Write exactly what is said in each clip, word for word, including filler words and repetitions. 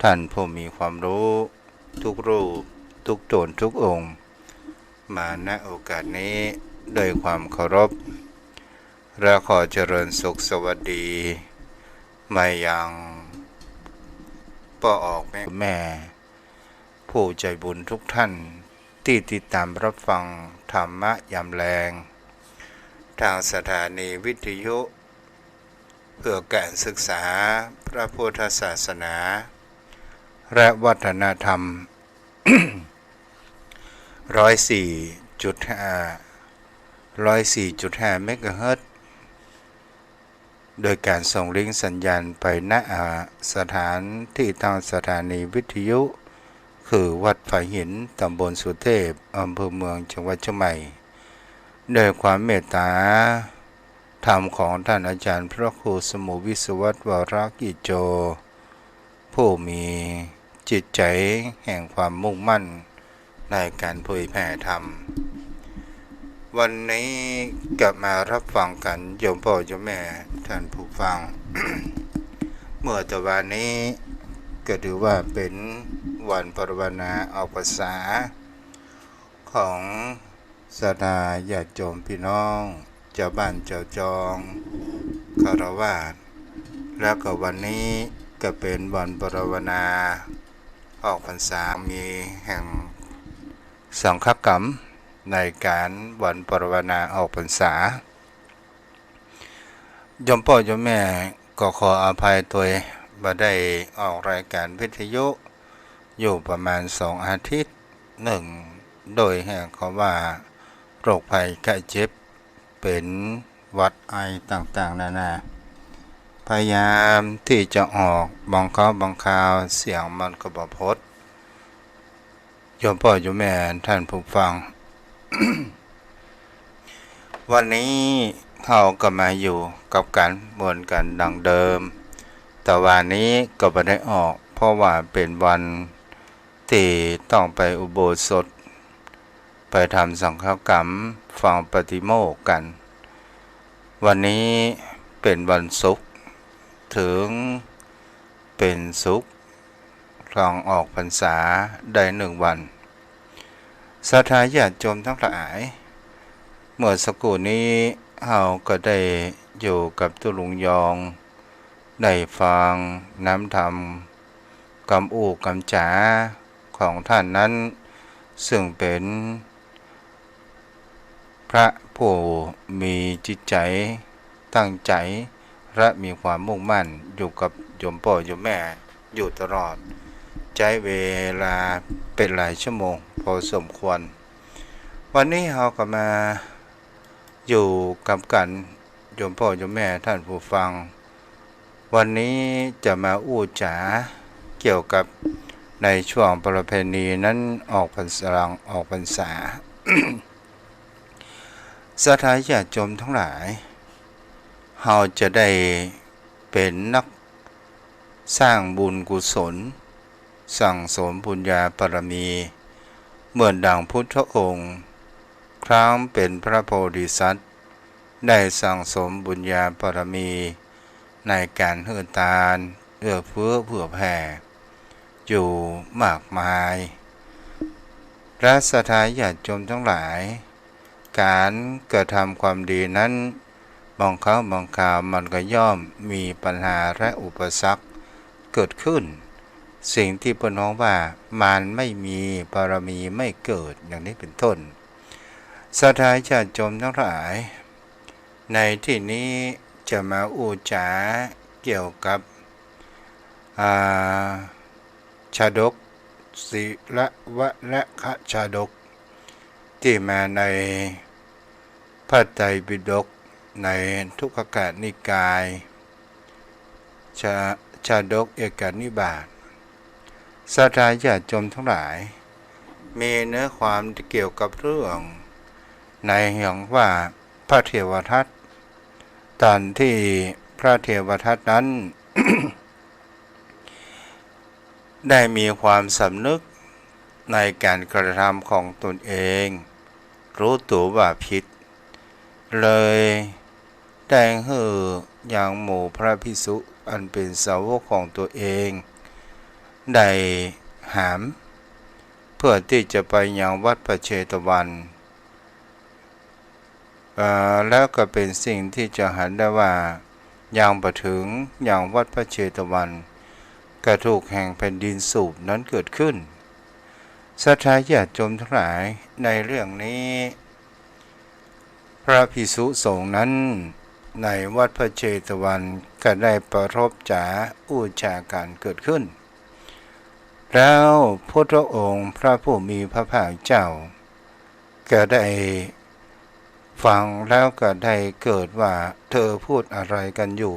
ท่านผู้มีความรู้ทุกรูป ทุกต๋น ทุกองค์ มา ณ โอกาสนี้ ด้วยความเคารพ และขอเจริญสุขสวัสดี มายังป้อออกแม่ แม่ ผู้ใจ๋บุญทุกท่าน ตี้ติดต๋ามรับฟังธรรมะยามแลง ตางสถานีวิทยุ เพื่อก๋านศึกษาพระพุทธศาสนา และวัฒนธรรม ร้อยสี่จุดห้า ร้อยสี่จุดห้าเมกะเฮิรตซ์ โดยก๋านส่งลิงก์สัญญาณไป ณ อา สถานตี้ตางสถานีวิทยุ คือวัดฝายหิน ต๋ำบลสุเทพ อำเภอเมือง จังหวัดเจียงใหม่ ด้วยความเมตต๋าธรรมของต้านอาจ๋ารย์พระครูสมุห์วิศวัตร วรกิจโจ ผู้มีจิตใจ๋แห่งความมุ่งมั่นในก๋านเผยแผ่ธรรม วันนี้ก็มารับฟังกั๋น โยมป้อโยมแม่ท่านผู้ฟัง เมื่อตะวานี้ก็ถือว่าเป๋นวันปรารภาวนาออกพรรษา ของศรัทธาญาติโยมพี่น้อง จาวบ้านจาวจอง ฆราวาส แล้วก็วันนี้ก็เป๋นวันปรารภาวนาออกพรรษา มีแห่งสังฆกรรมในก๋านวันปรารภาวนาออกพรรษา โยมป้อโยมแม่ก็ขออภัยตวย บ่ได้ออกรายก๋านวิทยุอยู่ประมาณสองอาทิตย์ เนื่องโดยเหตุเขาว่าโรคภัยไข้เจ็บ เป๋นหวัดไอต่างๆ นานา พยายามตี้จะออกบางคราวบางคราว เสียงมันก็บ่พด โยมป้อโยมแม่ท่านผู้ฟัง วันนี้เฮาก็มาอยู่กับกั๋นเหมือนกั๋นดังเดิม ตะวานี้ก็บ่ได้ออก เพราะว่าเป๋นวันตี้ต้องไปอุโบสถ ไปทำสังฆกรรม ฟังปาติโมกข์กั๋น วันนี้เป๋นวันศุกร์ เถิงเป๋นศุกร์ หลังออกพรรษาได้หนึ่งวัน ศรัทธาญาติโยมทั้งหลาย เมื่อสักครู่นี้เฮาก็ได้อยู่กับตุ๊ลุงยอง ได้ฟังน้ำธรรม กำอู้กำจ๋าของท่านนั้น ซึ่งเป๋น พระผู้มีจิตใจ๋ตั้งใจ๋ และมีความมุ่งมั่นอยู่กับโยมป้อโยมแม่อยู่ตลอด ใจ๊เวลาเป๋นหลายชั่วโมงพอสมควร วันนี้เฮาก็มาอยู่กับกั๋น โยมป้อโยมแม่ท่านผู้ฟัง วันนี้จะมาอู้จ๋าเกี่ยวกับในช่วงประเพณีนั้นออกพรรษา ออกพรรษา ศรัทธาญาติโยมทั้งหลาย เฮาจะได้เป๋นนักสร้างบุญกุศล สั่งสมบุญญาบารมี เหมือนดังพุทธองค์ ครั้งเป๋นพระโพธิสัตว์ ได้สั่งสมบุญญาบารมี ในก๋านหื้อตาน เอื้อเฟื้อเผื่อแผ่ อยู่มากมาย และศรัทธาญาติโยมทั้งหลาย ก๋านกระทำความดีนั้น บางครั้งบางคราวมันก็ย่อมมีปัญหาและอุปสรรคเกิดขึ้น สิ่งตี้เปิ้นฮ้องว่ามารไม่มี บารมีไม่เกิด อย่างนี้เป๋นต้น ศรัทธาญาติโยมทั้งหลาย ในตี้นี้จะมาอู้จ๋าเกี่ยวกับ อ่า ชาดก ศิลวะละคชาดก ตี้มาในพระไตรปิฎก ในทุกขนิกาย ชา- ชาดกเอกนิบาต ศรัทธาญาติโยมทั้งหลาย มีเนื้อความเกี่ยวกับเรื่อง ในเรื่องว่าพระเทวทัต ต๋อนตี้พระเทวทัตนั้น ได้มีความสำนึกในก๋านกระทำของตนเอง รู้ตั๋วว่าผิด เลยได้หื้อยังหมู่พระภิกษุอันเป๋นสาวกของตนเอง ได้หาม เพื่อตี้จะไปยังวัดพระเชตวัน เอ่อ แล้วก็เป๋นสิ่งตี้จะหันได้ว่า ยังบ่เถิงยังวัดพระเชตวัน ก็ถูกแห่งแผ่นดินสูบนั้นเกิดขึ้น ศรัทธาญาติโยมทั้งหลาย ในเรื่องนี้ พระภิกษุสงฆ์นั้น ในวัดพระเชตวันก็ได้ประทบจ๋าอู้จ๋ากั๋นเกิดขึ้น แล้วพุทธองค์พระผู้มีพระภาคเจ้า ก็ได้ฟังแล้วก็ได้เกิดว่า เธอพูดอะไรกันอยู่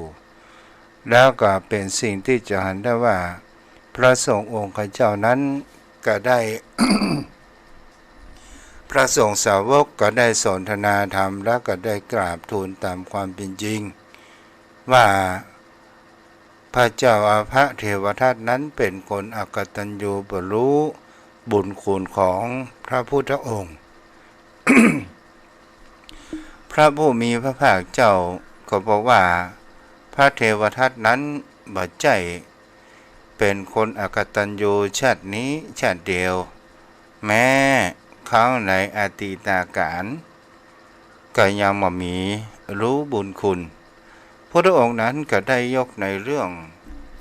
แล้วก็เป๋นสิ่งตี้จะหันได้ว่า พระสงฆ์องค์ข้าเจ้านั้นก็ได้ พระสงฆ์สาวกก็ได้สนทนาธรรม แล้วก็ได้กราบทูลต๋ามความเป๋นจริง ว่าพระเจ้าอาภะเทวทัตนั้นเป๋นคนอกตัญญูบ่ฮู้บุญคุณของพระพุทธองค์ พระผู้มีพระภาคเจ้าก็บอกว่า พระเทวทัตนั้นบ่ใจ้เป๋นคนอกตัญญูชาตินี้ชาติเดียว แม้ครั้งในอดีตกาล ก็ยังบ่มีฮู้บุญคุณ พุทธองค์นั้นก็ได้ยกในเรื่อง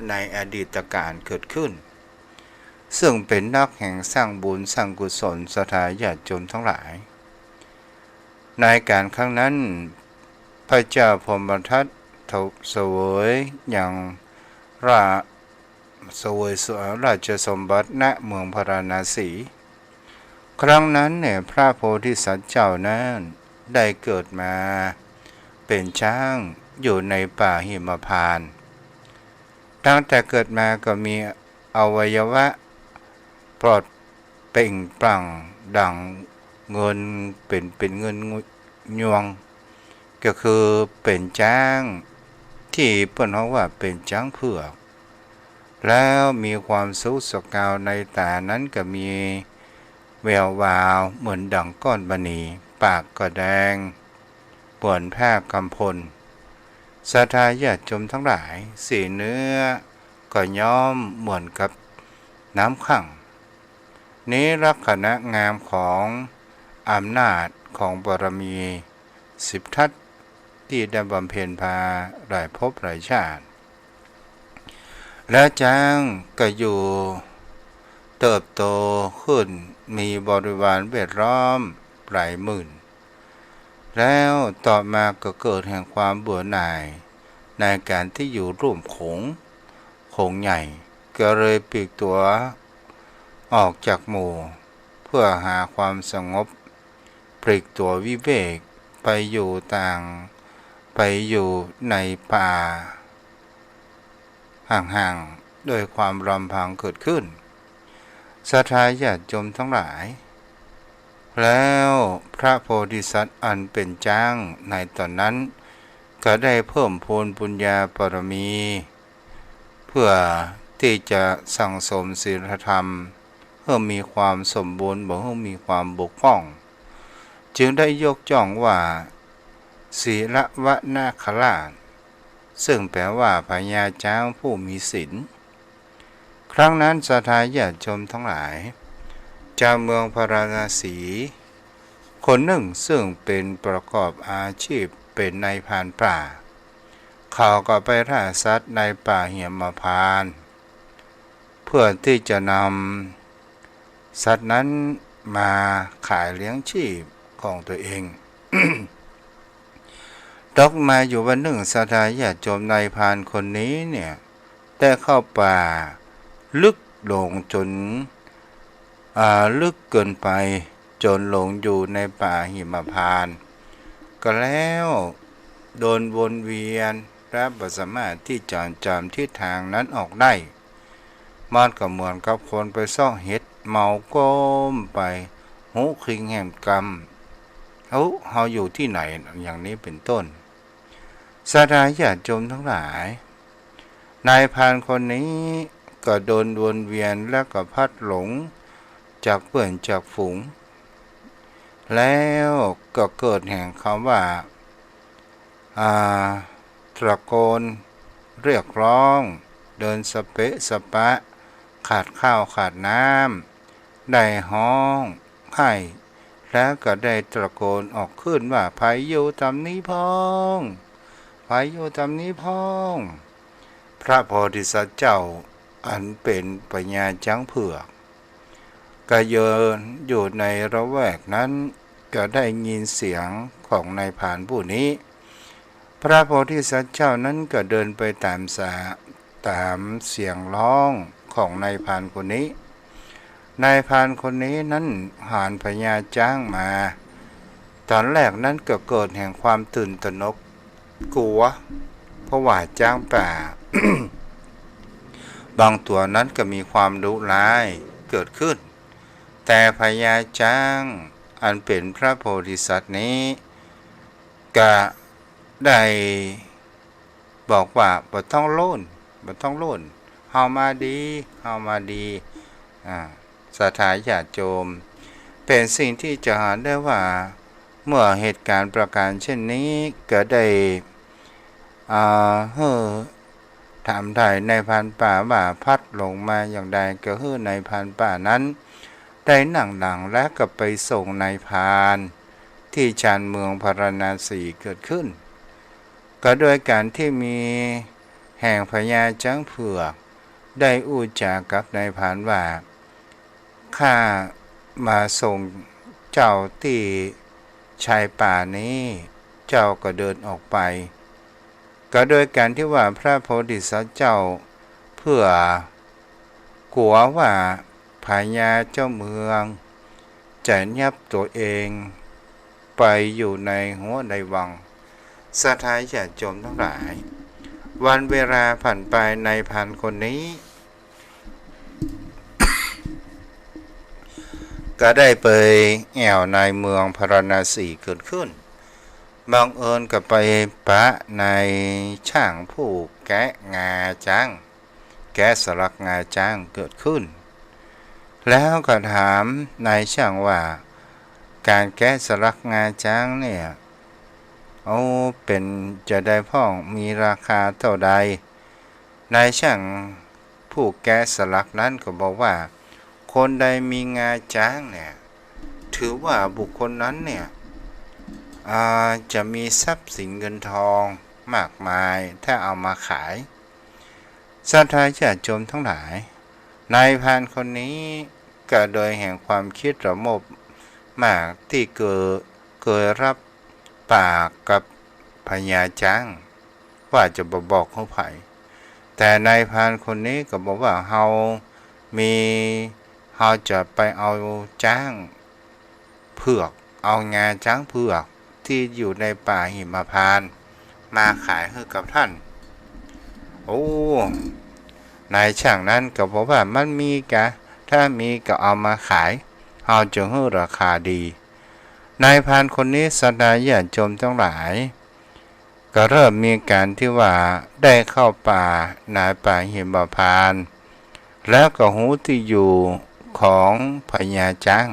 ในอดีตกาลเกิดขึ้น ซึ่งเป๋นนักแห่งสร้างบุญสร้างกุศล ศรัทธาญาติโยมทั้งหลาย ในกาลครั้งนั้น พระเจ้าพรหมทัตเสวยยังรา เสวยสุราชสมบัติ ณ เมืองพาราณสี ครั้งนั้นเนี่ย พระโพธิสัตว์เจ้านั้นได้เกิดมาเป๋นจ๊างอยู่ในป่าหิมพานต์ ตั้งแต่เกิดมาก็มีอวัยวะปลอดเปล่งปลั่งดั่งเงิน เป๋น เป๋นเงินยวง ก็คือเป๋นจ๊างตี้เปิ้นฮ้องว่าเป๋นจ๊างเผือก แล้วมีความสุกสกาวในต๋านั้นก็มีแวววาวเหมือนดั่งก้อนมณี ปากก็แดงเหมือนผ้ากำพล ศรัทธาญาติโยมทั้งหลาย สีเนื้อก็ย้อมเหมือนกับน้ำขั่ง นี้ลักษณะงามของอำนาจของบารมีสิบทัศน์ ตี้ได้บำเพ็ญมาหลายภพหลายชาติ แล้วจ๊างก็อยู่เติบโตขึ้น มีบริวารแวดล้อมหลายหมื่น แล้วต่อมาก็เกิดแห่งความเบื่อหน่ายในการที่อยู่ลุ่มโขง โขงใหญ่ ก็เลยปลีกตั๋วออกจากหมู่ เพื่อหาความสงบ ปลีกตั๋ววิเวก ไปอยู่ต่าง ไปอยู่ในป่าห่างๆ โดยความลำพังเกิดขึ้น ศรัทธาญาติโยมทั้งหลาย แล้วพระโพธิสัตว์อันเป๋นจ๊างในต๋อนนั้น ก็ได้เพิ่มพูนปุญญาบารมี เพื่อตี้จะสั่งสมศีลธรรม หื้อมีความสมบูรณ์ บ่หื้อมีความบกพร่อง จึงได้ยกย่องว่า ศีลวนาคราช ซึ่งแปลว่าพญาจ๊างผู้มีศีล ครั้งนั้นศรัทธาญาติโยมทั้งหลาย จาวเมืองพาราณสีคนนึ่ง ซึ่งเป๋นประกอบอาชีพเป๋นนายพรานป่า เขาก็ไปล่าสัตว์ในป่าหิมพานต์ เพื่อตี้จะนำสัตว์นั้นมาขายเลี้ยงชีพของตัวเอง ตกมาอยู่วันนึ่ง ศรัทธาญาติโยม นายพรานคนนี้เนี่ย ได้เข้าป่าลึกลงจ๋น อ่า ลึกเกินไป จ๋นหลงอยู่ในป่าหิมพานต์ ก็แล้วเดินวนเวียน และบ่สามารถตี้จะจ๋ำทิศตางนั้นออกได้ มันก็เหมือนกับคนไปเซาะเห็ด เมาก้มไป ฮู้คิงแหมกำ เอ้า เฮาอยู่ตี้ไหน อย่างนี้เป๋นต้น ศรัทธาญาติโยมทั้งหลาย นายพรานคนนี้ก็เดินวนเวียน แล้วก็พลัดหลงจากเปื้อนจากฝูง แล้วก็เกิดแห่งกำว่า อ่า ตะโกนเรียกร้อง เดินสะเปะสะปะ ขาดข้าวขาดน้ำ ได้ฮ้องไห้ แล้วก็ได้ตะโกนออกขึ้นว่า ใผอยู่ตำนี้พ่อง ใผอยู่ตำนี้พ่อง พระโพธิสัตว์เจ้าอันเป๋นพญาจ๊างเผือก ก็ยืนอยู่ในละแวกนั้น ก็ได้ยินเสียงของนายพรานผู้นี้ พระโพธิสัตว์เจ้านั้นก็เดินไปต๋ามสา- ต๋ามเสียงฮ้องของนายพรานคนนี้ นายพรานคนนี้นั้นหันพญาจ๊างมา ต๋อนแรกนั้นก็เกิดแห่งความตื่นตระหนกกั๋ว เพราะว่าจ๊างป่า บางตั๋วนั้นก็มีความดุร้ายเกิดขึ้น แต่พญาจ๊างอันเป๋นพระโพธิสัตว์นี้ ก็ได้บอกว่า บ่ต้องโล่น บ่ต้องโล่น เฮามาดี เฮามาดี อ่า ศรัทธาญาติโยม เป๋นสิ่งตี้จะหันได้ว่า เมื่อเหตุก๋ารณ์ประก๋ารเช่นนี้ ก็ได้ อ่า หื้อ ถามไถ่นายพรานป่าว่าพัดหลงมาอย่างใด ก็หื้อนายพรานป่านั้นได้นั่งหลัง และก็ไปส่งนายพรานตี้ชานเมืองพาราณสีเกิดขึ้น ก็โดยก๋านตี้มีแห่งพญาจ๊างเผือกได้อู้จากับนายพรานว่า ข้ามาส่งเจ้าตี้ชายป่านี้ เจ้าก็เดินออกไป ก็โดยก๋านตี้ว่าพระโพธิสัตว์เจ้าเผือกกั๋วว่าพญาเจ้าเมืองจะยับตั๋วเองไปอยู่ในฮั้วในวัง ศรัทธาญาติโยมตังหลาย วันเวลาผ่านไป นายพรานคนนี้ ก็ได้ไปแอ่วในเมืองพาราณสีเกิดขึ้น บังเอิญก็ไปปะนายช่างผู้แกะงาจ๊าง แกะสลักงาจ๊างเกิดขึ้น แล้วก็ถามนายช่างว่า ก๋านแกะสลักงาจ๊างเนี่ย โอ้ เป๋นจะใดพ่อง มีราคาเต้าใด นายช่างผู้แกะสลักนั้นก็บอกว่า คนใดมีงาจ๊างเนี่ย ถือว่าบุคคลนั้นเนี่ย อ่า จะมีทรัพย์สินเงินทองมากมาย ถ้าเอามาขาย ศรัทธาญาติโยมตังหลาย นายพรานคนนี้ก็โดยแห่งความกึ๊ดระโมบมากตี้เกย เกยฮับปากกับพญาจ๊าง ว่าจะบ่บอกหื้อใผ แต่นายพรานคนนี้ก็บอกว่า เฮามี เฮาจะไปเอาจ๊างเผือก เอางาจ๊างเผือกตี้อยู่ในป่าหิมพานต์มาขายหื้อกับต้าน โอ้ นายช่างนั้นก็บอกว่า มันมีกา ถ้ามีก็เอามาขาย เฮาจะหื้อราคาดี นายพรานคนนี้ ศรัทธาญาติโยมตังหลาย ก็เริ่มมีก๋านตี้ว่าได้เข้าป่าในป่าหิมพานต์ แล้วก็ฮู้ตี้อยู่ของพญาจ๊าง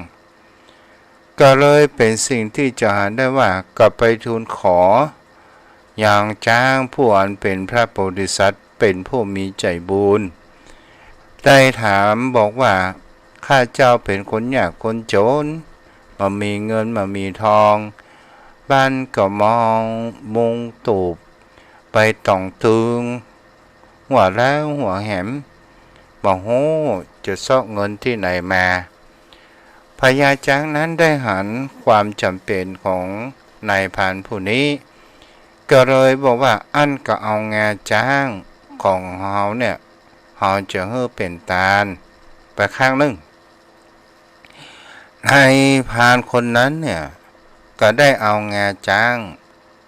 ก็เลยเป๋นสิ่งตี้จะหันได้ว่า ก็ไปทูลขอยังจ๊างผู้อันเป๋นพระโพธิสัตว์ เป๋นผู้มีใจ๋บุญ ได้ถามบอกว่า ข้าเจ้าเป๋นคนยากคนจ๋น บ่มีเงินบ่มีทอง บ้านก็มองมุงตูบ ไปต่องตึง หัวแล้วหัวแหม บ่ฮู้จะเซาะเงินตี้ไหนมา พญาจ๊างนั้นได้หันความจ๋ำเป๋นของนายพรานผู้นี้ ก็เลยบอกว่า อั้นก็เอางาจ๊างของเฮาเนี่ย เฮาจะหื้อเป๋นตานไปข้างนึ่ง นายพรานคนนั้นเนี่ย ก็ได้เอางาจ๊าง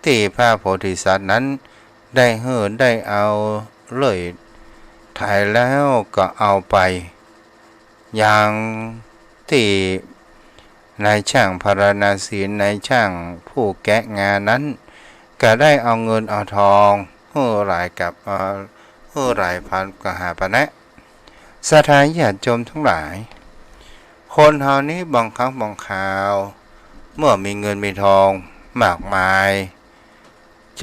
ตี้พระโพธิสัตว์นั้นได้หื้อได้เอาเลย ไถแล้วก็เอาไป ยังตี้นายช่างพาราณสี นายช่างผู้แกะงานั้น ก็ได้เอาเงินเอาทองหื้อหลายกับ เอ่อ หื้อหลายพันกหาปณะ ศรัทธาญาติโยมตังหลาย คนเฮานี้บางครั้งบางคราว เมื่อมีเงินมีทองมากมาย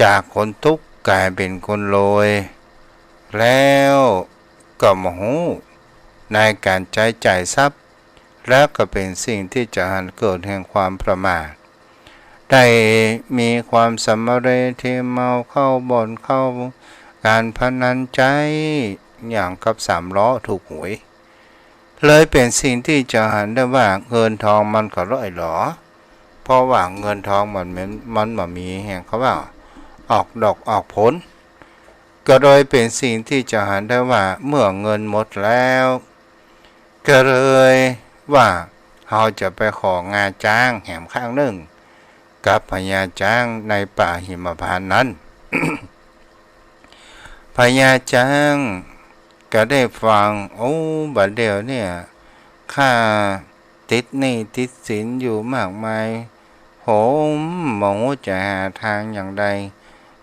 จากคนตุ๊กข์ก๋ายเป๋นคนรวย แล้วก็บ่ฮู้ ในก๋านใจ๊จ่ายทรัพย์ แล้วก็เป๋นสิ่งตี้จะหันเกิดแห่งความประมาท ได้มีความสำเร็จตี้เมาเข้าบ่อนเข้าก๋านพนันใจ๊อย่างกับสามล้อถูกหวย เลยเป๋นสิ่งตี้จะหันได้ว่าเงินทองมันก็ร่อยหรอ เพราะว่าเงินทองมัน มัน มันบ่มีแหงเขาว่าออกดอกออกผล ก็เลยเป๋นสิ่งตี้จะหันได้ว่าเมื่อเงินหมดแล้ว ก็เลยว่าเฮาจะไปของาจ๊างแหมข้างนึ่ง กับพญาจ๊างในป่าหิมพานต์นั้น พญาจ๊างก็ได้ฟัง โอ้ บ่าเดี่ยวเนี่ย ข้าติดหนี้ติดสินอยู่มากมาย โห บ่ฮู้จะหาตางอย่างใด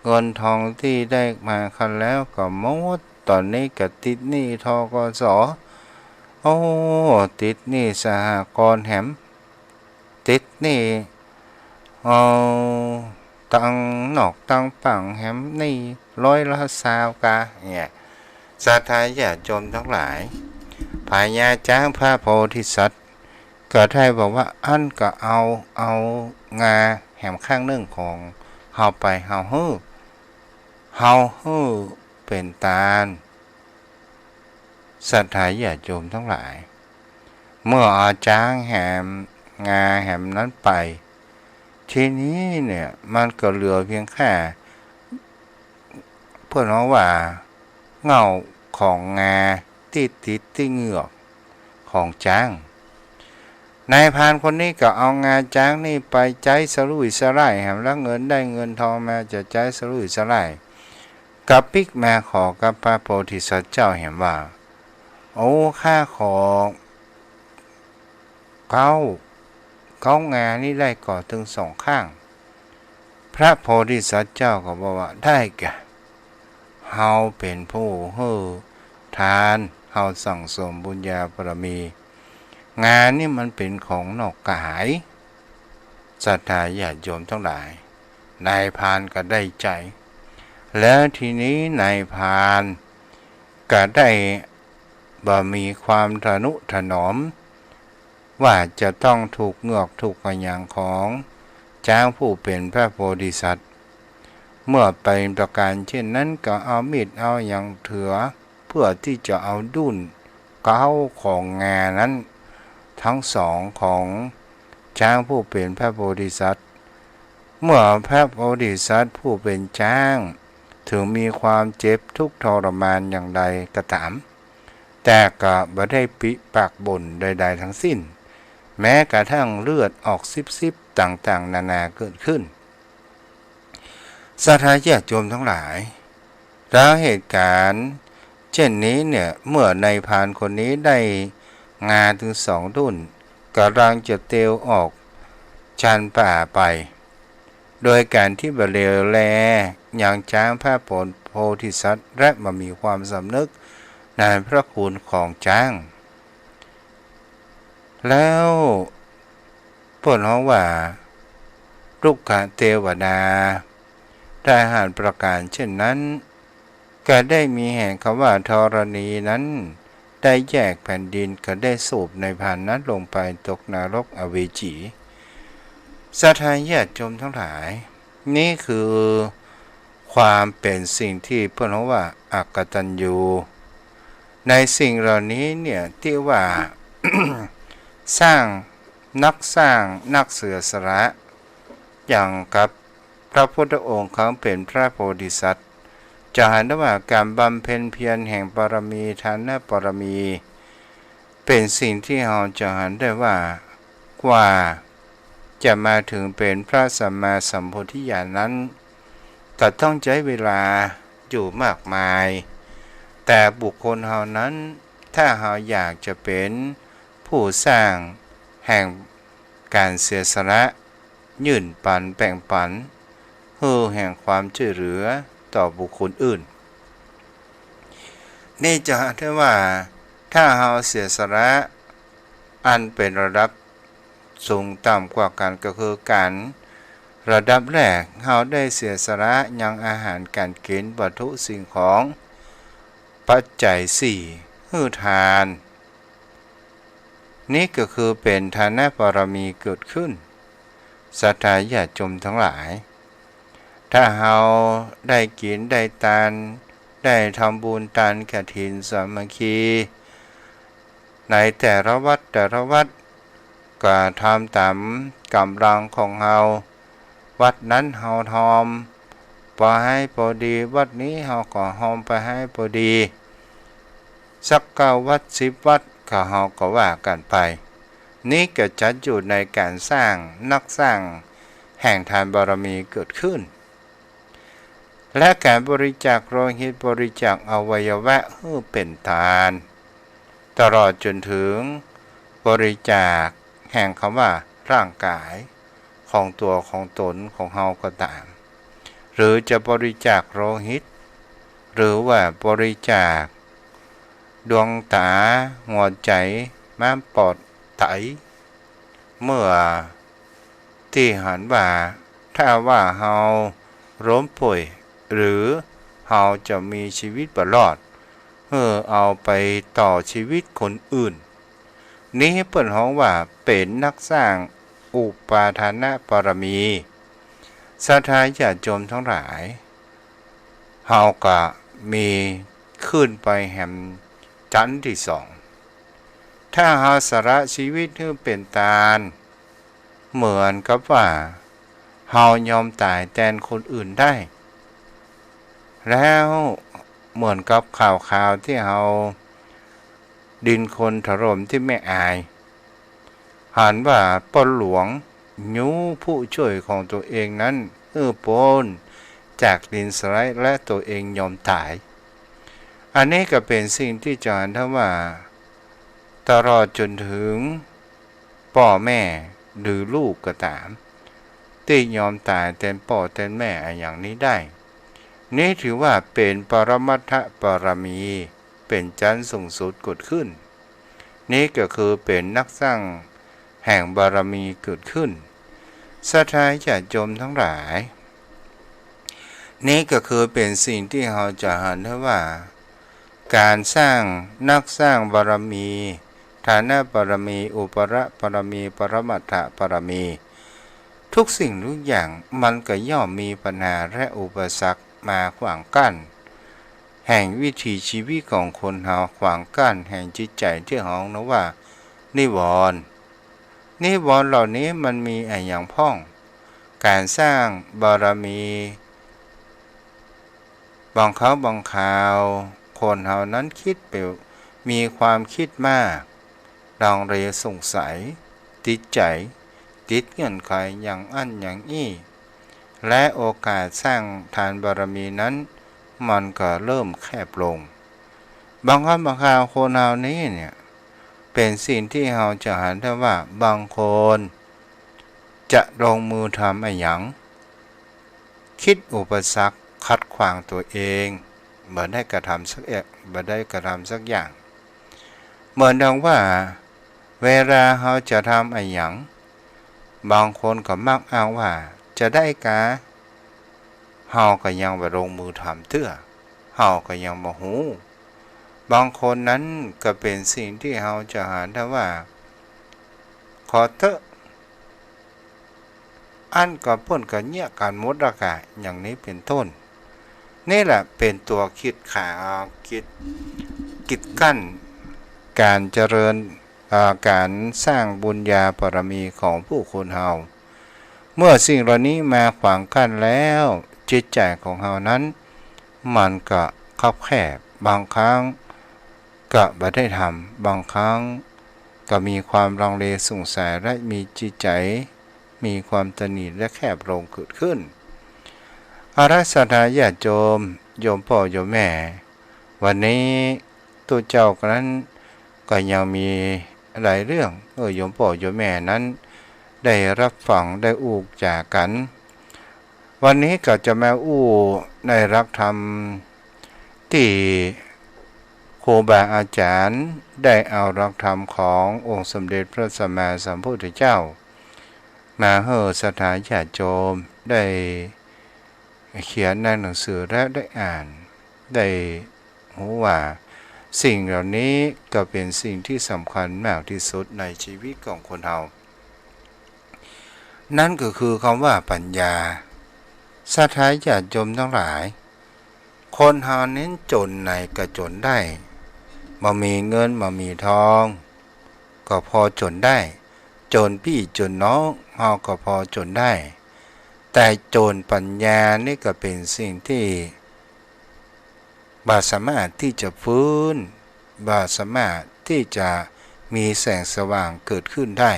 เงินทองตี้ได้มาครั้นแล้วก็หมด ต๋อนนี้ก็ติดหนี้ ธ.ก.ส. โอ้ ติดหนี้สหกรณ์แหม ติดหนี้ เอ่อ ตังนอกตังปังแหม หนี้ร้อยละซาวกา เนี่ย ศรัทธาญาติโยมตังหลาย พญาจ๊างพระโพธิสัตว์ ก็ได้บอกว่า อั้นก็เอา เอางาแหมข้างนึ่งของเฮาไป เฮาหื้อ เฮาหื้อเป๋นตาน ศรัทธาญาติโยมตังหลาย เมื่อเอาจ๊างแหม งาแหมนั้นไป ทีนี้เนี่ย มันก็เหลือเพียงแค่ เปิ้นฮ้องว่า เง้าของงาตี้ติดตี้เหงือกของจ๊าง นายพรานคนนี้ก็เอางาจ๊างนี่ไปใจ๊สะลุ่ยสะล่ายแหม แล้วเงินได้เงินทองมาจะใจ๊สะลุ่ยสะล่าย ก็ปิ๊กมาขอกับพระโพธิสัตว์เจ้าแหมว่า โอ้ ข้าขอ เก๊า เก๊างานี้ได้ก่อตึงสองข้าง พระโพธิสัตว์เจ้าก็บอกว่า ได้แก่ เฮาเป๋นผู้หื้อตาน เฮาสั่งสมบุญญาบารมี งานี้มันเป๋นของนอกกาย ศรัทธาญาติโยมตังหลาย นายพรานก็ได้ใจ๋ แล้วทีนี้นายพรานก็ได้บ่มีความทะนุถนอม ว่าจะต้องถูกเหงือกถูกอะหยังของจ๊างผู้เป๋นพระโพธิสัตว์ เมื่อเป๋นประก๋านเช่นนั้นก็เอามีดเอาหยังเถือ เพื่อตี้จะเอาดุ้นเก๊าของงานั้น ตึงสองของจ๊างผู้เป๋นพระโพธิสัตว์ เมื่อพระโพธิสัตว์ผู้เป๋นจ๊าง เถิงมีความเจ็บทุกข์ทรมานอย่างใดก็ต๋าม แต่ก็บ่ได้ปิปากบ่นใดๆ ตึงสิ้น แม้กระทั่งเลือดออกซิบๆ ต่างๆ นานาเกิดขึ้น ศรัทธาญาติโยมตังหลาย แล้วเหตุก๋ารณ์เช่นนี้เนี่ย เมื่อนายพรานคนนี้ได้งาตึงสองดุ้น ก่ำลังจะเตียวออกจานป่าไป โดยก๋านตี้บ่เหลียวแลยังจ๊างพระโพธิสัตว์ และบ่มีความสำนึกในพระคุณของจ๊าง แล้วเปิ้นฮ้องว่า รุกขเตวดา ได้หันประก๋านเช่นนั้น ก็ได้มีแหงกำว่าธรณีนั้น ได้แยกแผ่นดิน ก็ได้สูบนายพรานนั้นลงไปตกนรกอเวจี ศรัทธาญาติโยมตังหลาย นี่คือความเป๋นสิ่งตี้เปิ้นฮ้องว่าอกตัญญู ในสิ่งเหล่านี้เนี่ยตี้ว่า สร้าง นักสร้าง นักเสียสละ อย่างกับพระพุทธองค์ครั้งเป๋นพระโพธิสัตว์ จะหันได้ว่าก๋านบำเพ็ญเพียรแห่งบารมี ทานบารมี เป๋นสิ่งตี้เฮาจะหันได้ว่า กว่าจะมาเถิงเป๋นพระสัมมาสัมโพธิญาณนั้น ก็ต้องใจ๊เวลาอยู่มากมาย แต่บุคคลเฮานั้น ถ้าเฮาอยากจะเป๋นผู้สร้างแห่งก๋านเสียสละ ยื่นปันแบ่งปัน หื้อแห่งความจ้วยเหลือต่อบุคคลอื่น นี่จะได้ว่า ถ้าเฮาเสียสละอันเป๋นระดับสูงต่ำกว่ากั๋น ก็คือก๋านระดับแรก เฮาได้เสียสละยังอาหารก๋านกิ๋น วัตถุสิ่งของ ปัจจัยสี่ หื้อตาน นี่ก็คือเป๋นทานบารมีเกิดขึ้น ศรัทธาญาติโยมตังหลาย ถ้าเฮาได้กิ๋นได้ตาน ได้ทำบุญตานกฐินสามัคคี ในแต่ละวัดแต่ละวัด ก็ทำต๋ามก๋ำลังของเฮา วัดนั้นเฮาฮอมไปหื้อปอดี วัดนี้เฮาก็ฮอมไปหื้อปอดี สักเก้าวัดสิบวัดก็เฮาก็ว่ากั๋นไป นี่ก็จัดอยู่ในก๋านสร้าง นักสร้างแห่งทานบารมีเกิดขึ้น และก๋านบริจาคโลหิต บริจาคอวัยวะหื้อเป๋นตาน ตลอดจ๋นเถิงบริจาคแห่งกำว่าร่างก๋ายของตั๋วของต๋นของเฮาก็ต๋าม หรือจะบริจาคโลหิต หรือว่าบริจาคดวงต๋า หัวใจ๋ ม้ามปอด ไต เมื่อตี้หันว่า ถ้าว่าเฮาล้มป่วย หรือเฮาจะมีจีวิตบ่รอด หื้อเอาไปต่อจีวิตคนอื่น นี้เปิ้นฮ้องว่าเป๋นนักสร้างอุปาทานบารมี ศรัทธาญาติโยมตังหลาย เฮาก็มีขึ้นไปแหมจั๊นตี้สอง ถ้าเฮาสละจีวิตหื้อเป๋นตาน เหมือนกับว่าเฮายอมต๋ายแตนคนอื่นได้ แล้วเหมือนกับข่าวๆ ตี้เฮาดินโคลนถล่มตี้แม่อาย หันว่าป้อหลวงยู้ผู้จ้วยของตั๋วเองนั้นหื้อป๊นจากดินสไลด์ และตั๋วเองยอมต๋าย อันนี้ก็เป๋นสิ่งตี้จะหันได้ว่า ตลอดจ๋นเถิงป้อแม่หรือลูกก็ต๋าม ตี้ยอมต๋ายแตนป้อแตนแม่อะหยังนี้ได้ นี้ถือว่าเป๋นปรมัตถบารมี เป๋นจั๊นสูงสุดเกิดขึ้น นี้ก็คือเป๋นนักสร้างแห่งบารมีเกิดขึ้น ศรัทธาญาติโยมตังหลาย นี้ก็คือเป๋นสิ่งตี้เฮาจะหันได้ว่า ก๋านสร้าง นักสร้างบารมี ทานบารมี อุปรบารมี ปรมัตถบารมี ทุกสิ่งทุกอย่างมันก็ย่อมมีปัญหาและอุปสรรคมาขวางกั้น แห่งวิถีจีวิตของคนเฮา ขวางกั้นแห่งจิตใจ๋ตี้ฮ้องนะว่านิวรณ์ นิวรณ์เหล่านี้มันมีอะหยังพ่อง ก๋านสร้างบารมี บางครั้งบางคราว คนเฮานั้นกึ๊ดไป มีความกึ๊ดมาก ลังเลสงสัย ติดใจ๋ ติดเงื่อนไขอย่างอั้นอย่างอี้ และโอกาสสร้างทานบารมีนั้น มันก็เริ่มแคบลง บางครั้งบางคราวคนเฮานี้เนี่ย เป๋นสิ่งตี้เฮาจะหันได้ว่าบางคนจะลงมือทำอะหยัง กึ๊ดอุปสรรคขัดขวางตั๋วเอง บ่ได้กระทำสักแอะ บ่ได้กระทำสักอย่าง เหมือนดังว่า เวลาเฮาจะทำอะหยัง บางคนก็มักอ้างว่าจะได้กา เฮาก็ยังบ่ลงมือทำเตื้อ เฮาก็ยังบ่ฮู้ บางคนนั้นก็เป๋นสิ่งตี้เฮาจะหันได้ว่า ขอเต๊อะ อั้นก็เปิ้นก็เยียะกั๋นหมดละก่า อย่างนี้เป๋นต้น นี่แหละเป๋นตั๋วกีดขวาง กีด กีดกั้นก๋านเจริญ อ่า ก๋านสร้างบุญญาบารมีของผู้คนเฮา เมื่อสิ่งเหล่านี้มาขวางกั้นแล้ว จิตใจ๋ของเฮานั้น มันก็คับแคบ บางครั้งก็บ่ได้ทำ บางครั้งก็มีความลังเลสงสัย และมีจิตใจ๋ มีความตระหนี่และแคบลงเกิดขึ้น อาราธนาญาติโยม โยมป้อโยมแม่ วันนี้ตุ๊เจ้านั้นก็ยังมีหลายเรื่อง เออ โยมป้อโยมแม่นั้นได้ฮับฟังได้อู้จ๋ากั๋น วันนี้ก็จะมาอู้ในหลักธรรม ตี้ครูบาอาจ๋ารย์ได้เอาหลักธรรมขององค์สมเด็จพระสัมมาสัมพุทธเจ้า มาหื้อศรัทธาญาติโยมได้เขียนในหนังสือและได้อ่าน ได้ฮู้ว่า สิ่งเหล่านี้ก็เป๋นสิ่งตี้สำคัญมากตี้สุดในจีวิตของคนเฮา นั้นก็คือกำว่าปั๋ญญา ศรัทธาญาติโยมตังหลาย คนเฮานั้นจ๋นไหนก็จ๋นได้ บ่มีเงินบ่มีทอง ก็ปอจ๋นได้ จ๋นปี้จ๋นน้อง เฮาก็ปอจ๋นได้ แต่จ๋นปั๋ญญานี่ก็เป๋นสิ่งตี้บ่สามารถตี้จะฟื้น บ่สามารถตี้จะมีแสงสว่างเกิดขึ้นได้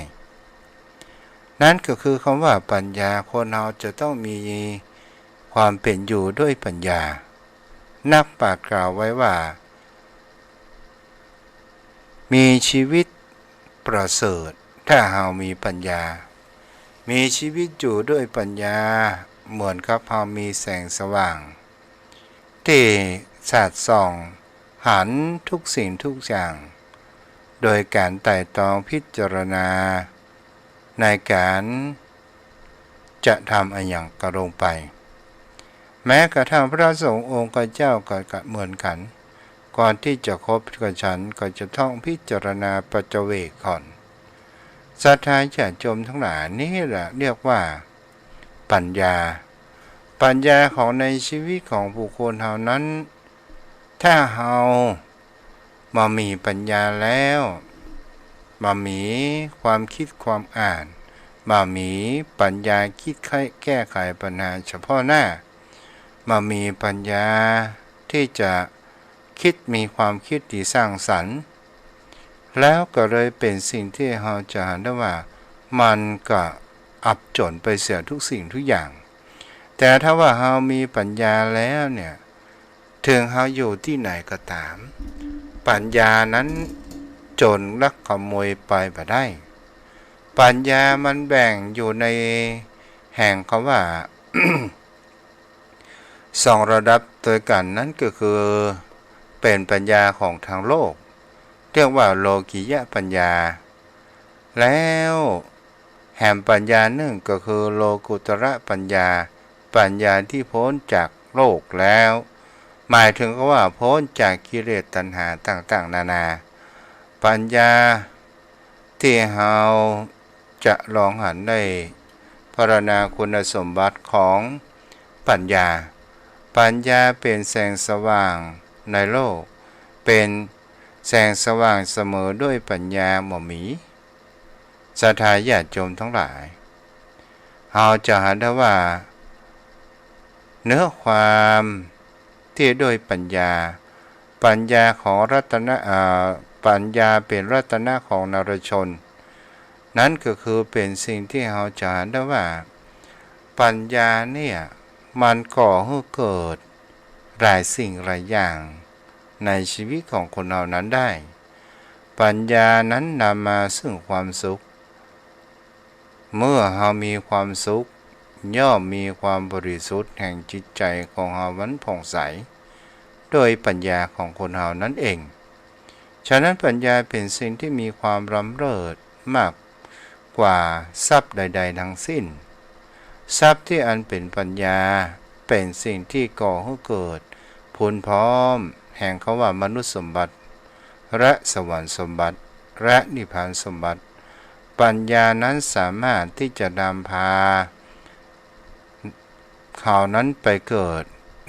นั้นก็คือกำว่าปั๋ญญา คนเฮาจะต้องมีความเป๋นอยู่ด้วยปั๋ญญา นักปราชญ์กล่าวไว้ว่า มีชีวิตประเสริฐถ้าเฮามีปั๋ญญา มีชีวิตอยู่ด้วยปั๋ญญา เหมือนกับเฮามีแสงสว่าง ตี้สาดส่องหันทุกสิ่งทุกอย่าง โดยก๋านไตร่ตรองพิจารณา ในก๋านจะทำอะหยังก็ลงไป แม้กระทั่งพระสงฆ์องค์เจ้าก็เหมือนกั๋น ก่อนตี้จะคบกับฉันก็จะต้องพิจารณาปัจจเวกก่อน ศรัทธาญาติโยมตังหลาย นี่แหละเรียกว่าปั๋ญญา ปั๋ญญาของในจีวิตของบุคคลเฮานั้น ถ้าเฮาบ่มีปั๋ญญาแล้ว บ่มีความคิดความอ่าน บ่มีปั๋ญญาคิดไข แก้ไขปั๋ญหาเฉพาะหน้า บ่มีปั๋ญญาตี้จะ คิด มีความคิดตี้สร้างสรรค์ แล้วก็เลยเป๋นสิ่งตี้เฮาจะหันได้ว่ามันก็อับจ๋นไปเสียทุกสิ่งทุกอย่าง แต่ถ้าว่าเฮามีปั๋ญญาแล้วเนี่ย เถิงเฮาอยู่ตี้ไหนก็ต๋าม ปั๋ญญานั้นโจรลักขโมยไปบ่ได้ ปั๋ญญามันแบ่งอยู่ในแห่งกำว่า สองระดับตวยกั๋น นั้นก็คือเป๋นปั๋ญญาของตางโลก เรียกว่าโลกิยปั๋ญญา แล้วแหมปั๋ญญานึ่งก็คือโลกุตตรปั๋ญญา ปั๋ญญาตี้ป๊นจากโลกแล้ว หมายเถิงกำว่าป๊นจากกิเลสตัณหาต่างๆ นานา ปั๋ญญา ตี้เฮาจะลองหันได้ พรรณนาคุณสมบัติของปั๋ญญา ปั๋ญญาเป๋นแสงสว่างในโลก เป๋นแสงสว่างเสมอด้วยปั๋ญญาบ่มี ศรัทธาญาติโยมตังหลาย เฮาจะหันได้ว่า เนื้อความตี้ด้วยปั๋ญญา ปั๋ญญาของรัตนะ เอ่อ ปั๋ญญาเป๋นรัตนะของนรชน นั้นก็คือเป๋นสิ่งตี้เฮาจะหันได้ว่า ปั๋ญญาเนี่ยมันก่อหื้อเกิดหลายสิ่งหลายอย่างในจีวิตของคนเฮานั้นได้ ปั๋ญญานั้นนำมาซึ่งความสุข เมื่อเฮามีความสุข ย่อมมีความบริสุทธิ์แห่งจิตใจ๋ของเฮามันผ่องใส โดยปั๋ญญาของคนเฮานั้นเอง ฉะนั้นปั๋ญญาเป๋นสิ่งตี้มีความล้ำเลิศมากกว่าทรัพย์ใดๆ ทั้งสิ้น ทรัพย์ตี้อันเป๋นปั๋ญญา เป๋นสิ่งตี้ก่อหื้อเกิดพูนพร้อมแห่งกำว่ามนุษย์สมบัติ และสวรรค์สมบัติ และนิพพานสมบัติ ปั๋ญญานั้นสามารถตี้จะนำพาเฮานั้นไปเกิด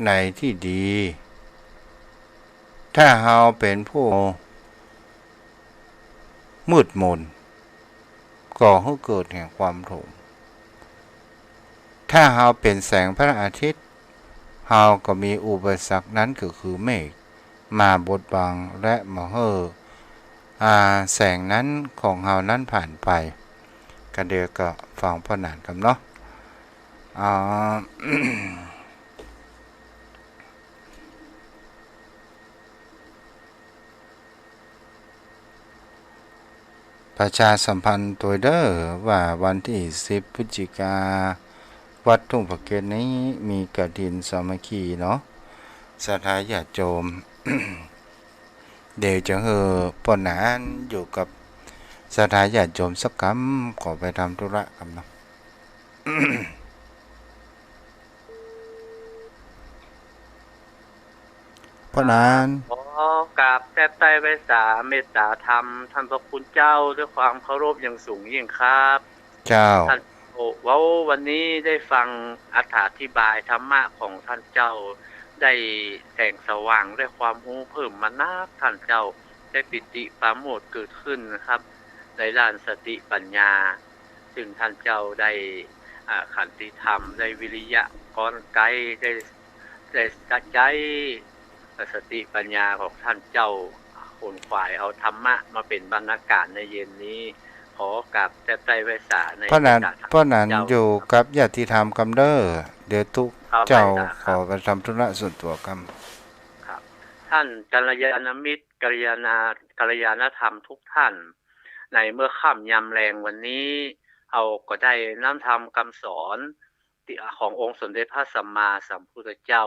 ในตี้ดี ถ้าเฮาเป๋นผู้มืดมน ก่อหื้อเกิดแห่งความหลง ถ้าเฮาเป๋นแสงพระอาทิตย์ เฮาก็มีอุปสรรคนั้นก็คือเมฆ มาบดบังและบ่หื้อ อ่า แสงนั้นของเฮานั้นผ่านไป ก็เดี๋ยวก็ฟังป้อหนานกำเนาะ อ่า ประชาสัมพันธ์ตวยเด้อว่าวันตี้สิบพฤศจิกา วัดทุ่งพระเกศนี้มีกฐินสามัคคีเนาะ ศรัทธาญาติโยม เดี๋ยวจะหื้อป้อหนานอยู่กับศรัทธาญาติโยมสักกำ ขอไปทำธุระกำเนาะ ป้อหนาน อ๋อ ขอกราบแทบใต้ไหว้สาเมตตาธรรมท่านพระคุณเจ้าด้วยความเคารพอย่างสูงยิ่งครับ เจ้า ท่าน โอ้ เว้า วันนี้ได้ฟังอรรถาธิบายธรรมะของท่านเจ้า ได้แสงสว่าง ได้ความฮู้เพิ่มมานัก ท่านเจ้า ได้ปีติปราโมทย์เกิดขึ้นนะครับ ในด้านสติปัญญา ซึ่งท่านเจ้าได้ อ่า ขันติธรรม ได้วิริยะก้อนไกล ได้ ได้ใจ๊สติปัญญาของท่านเจ้า ขวนขวายเอาธรรมะมาเป๋นบรรณาการในเย็นนี้ ขอกราบแทบใต้ไหว้สาใน เพราะนั้น เมตตาธรรม เพราะนั้น เจ้า อยู่กับญาติธรรมกำเด้อ เดี๋ยวตุ๊ ครับ เจ้า ไหว้สาครับ ขอไปทำธุระส่วนตั๋วกำ ครับ ท่านกัลยาณมิตร กัลยาณา กัลยาณธรรมทุกท่าน ในเมื่อค่ำยามแลงวันนี้ เฮาก็ได้น้อมธรรมคำสอน ตี้ ขององค์สมเด็จพระสัมมาสัมพุทธเจ้า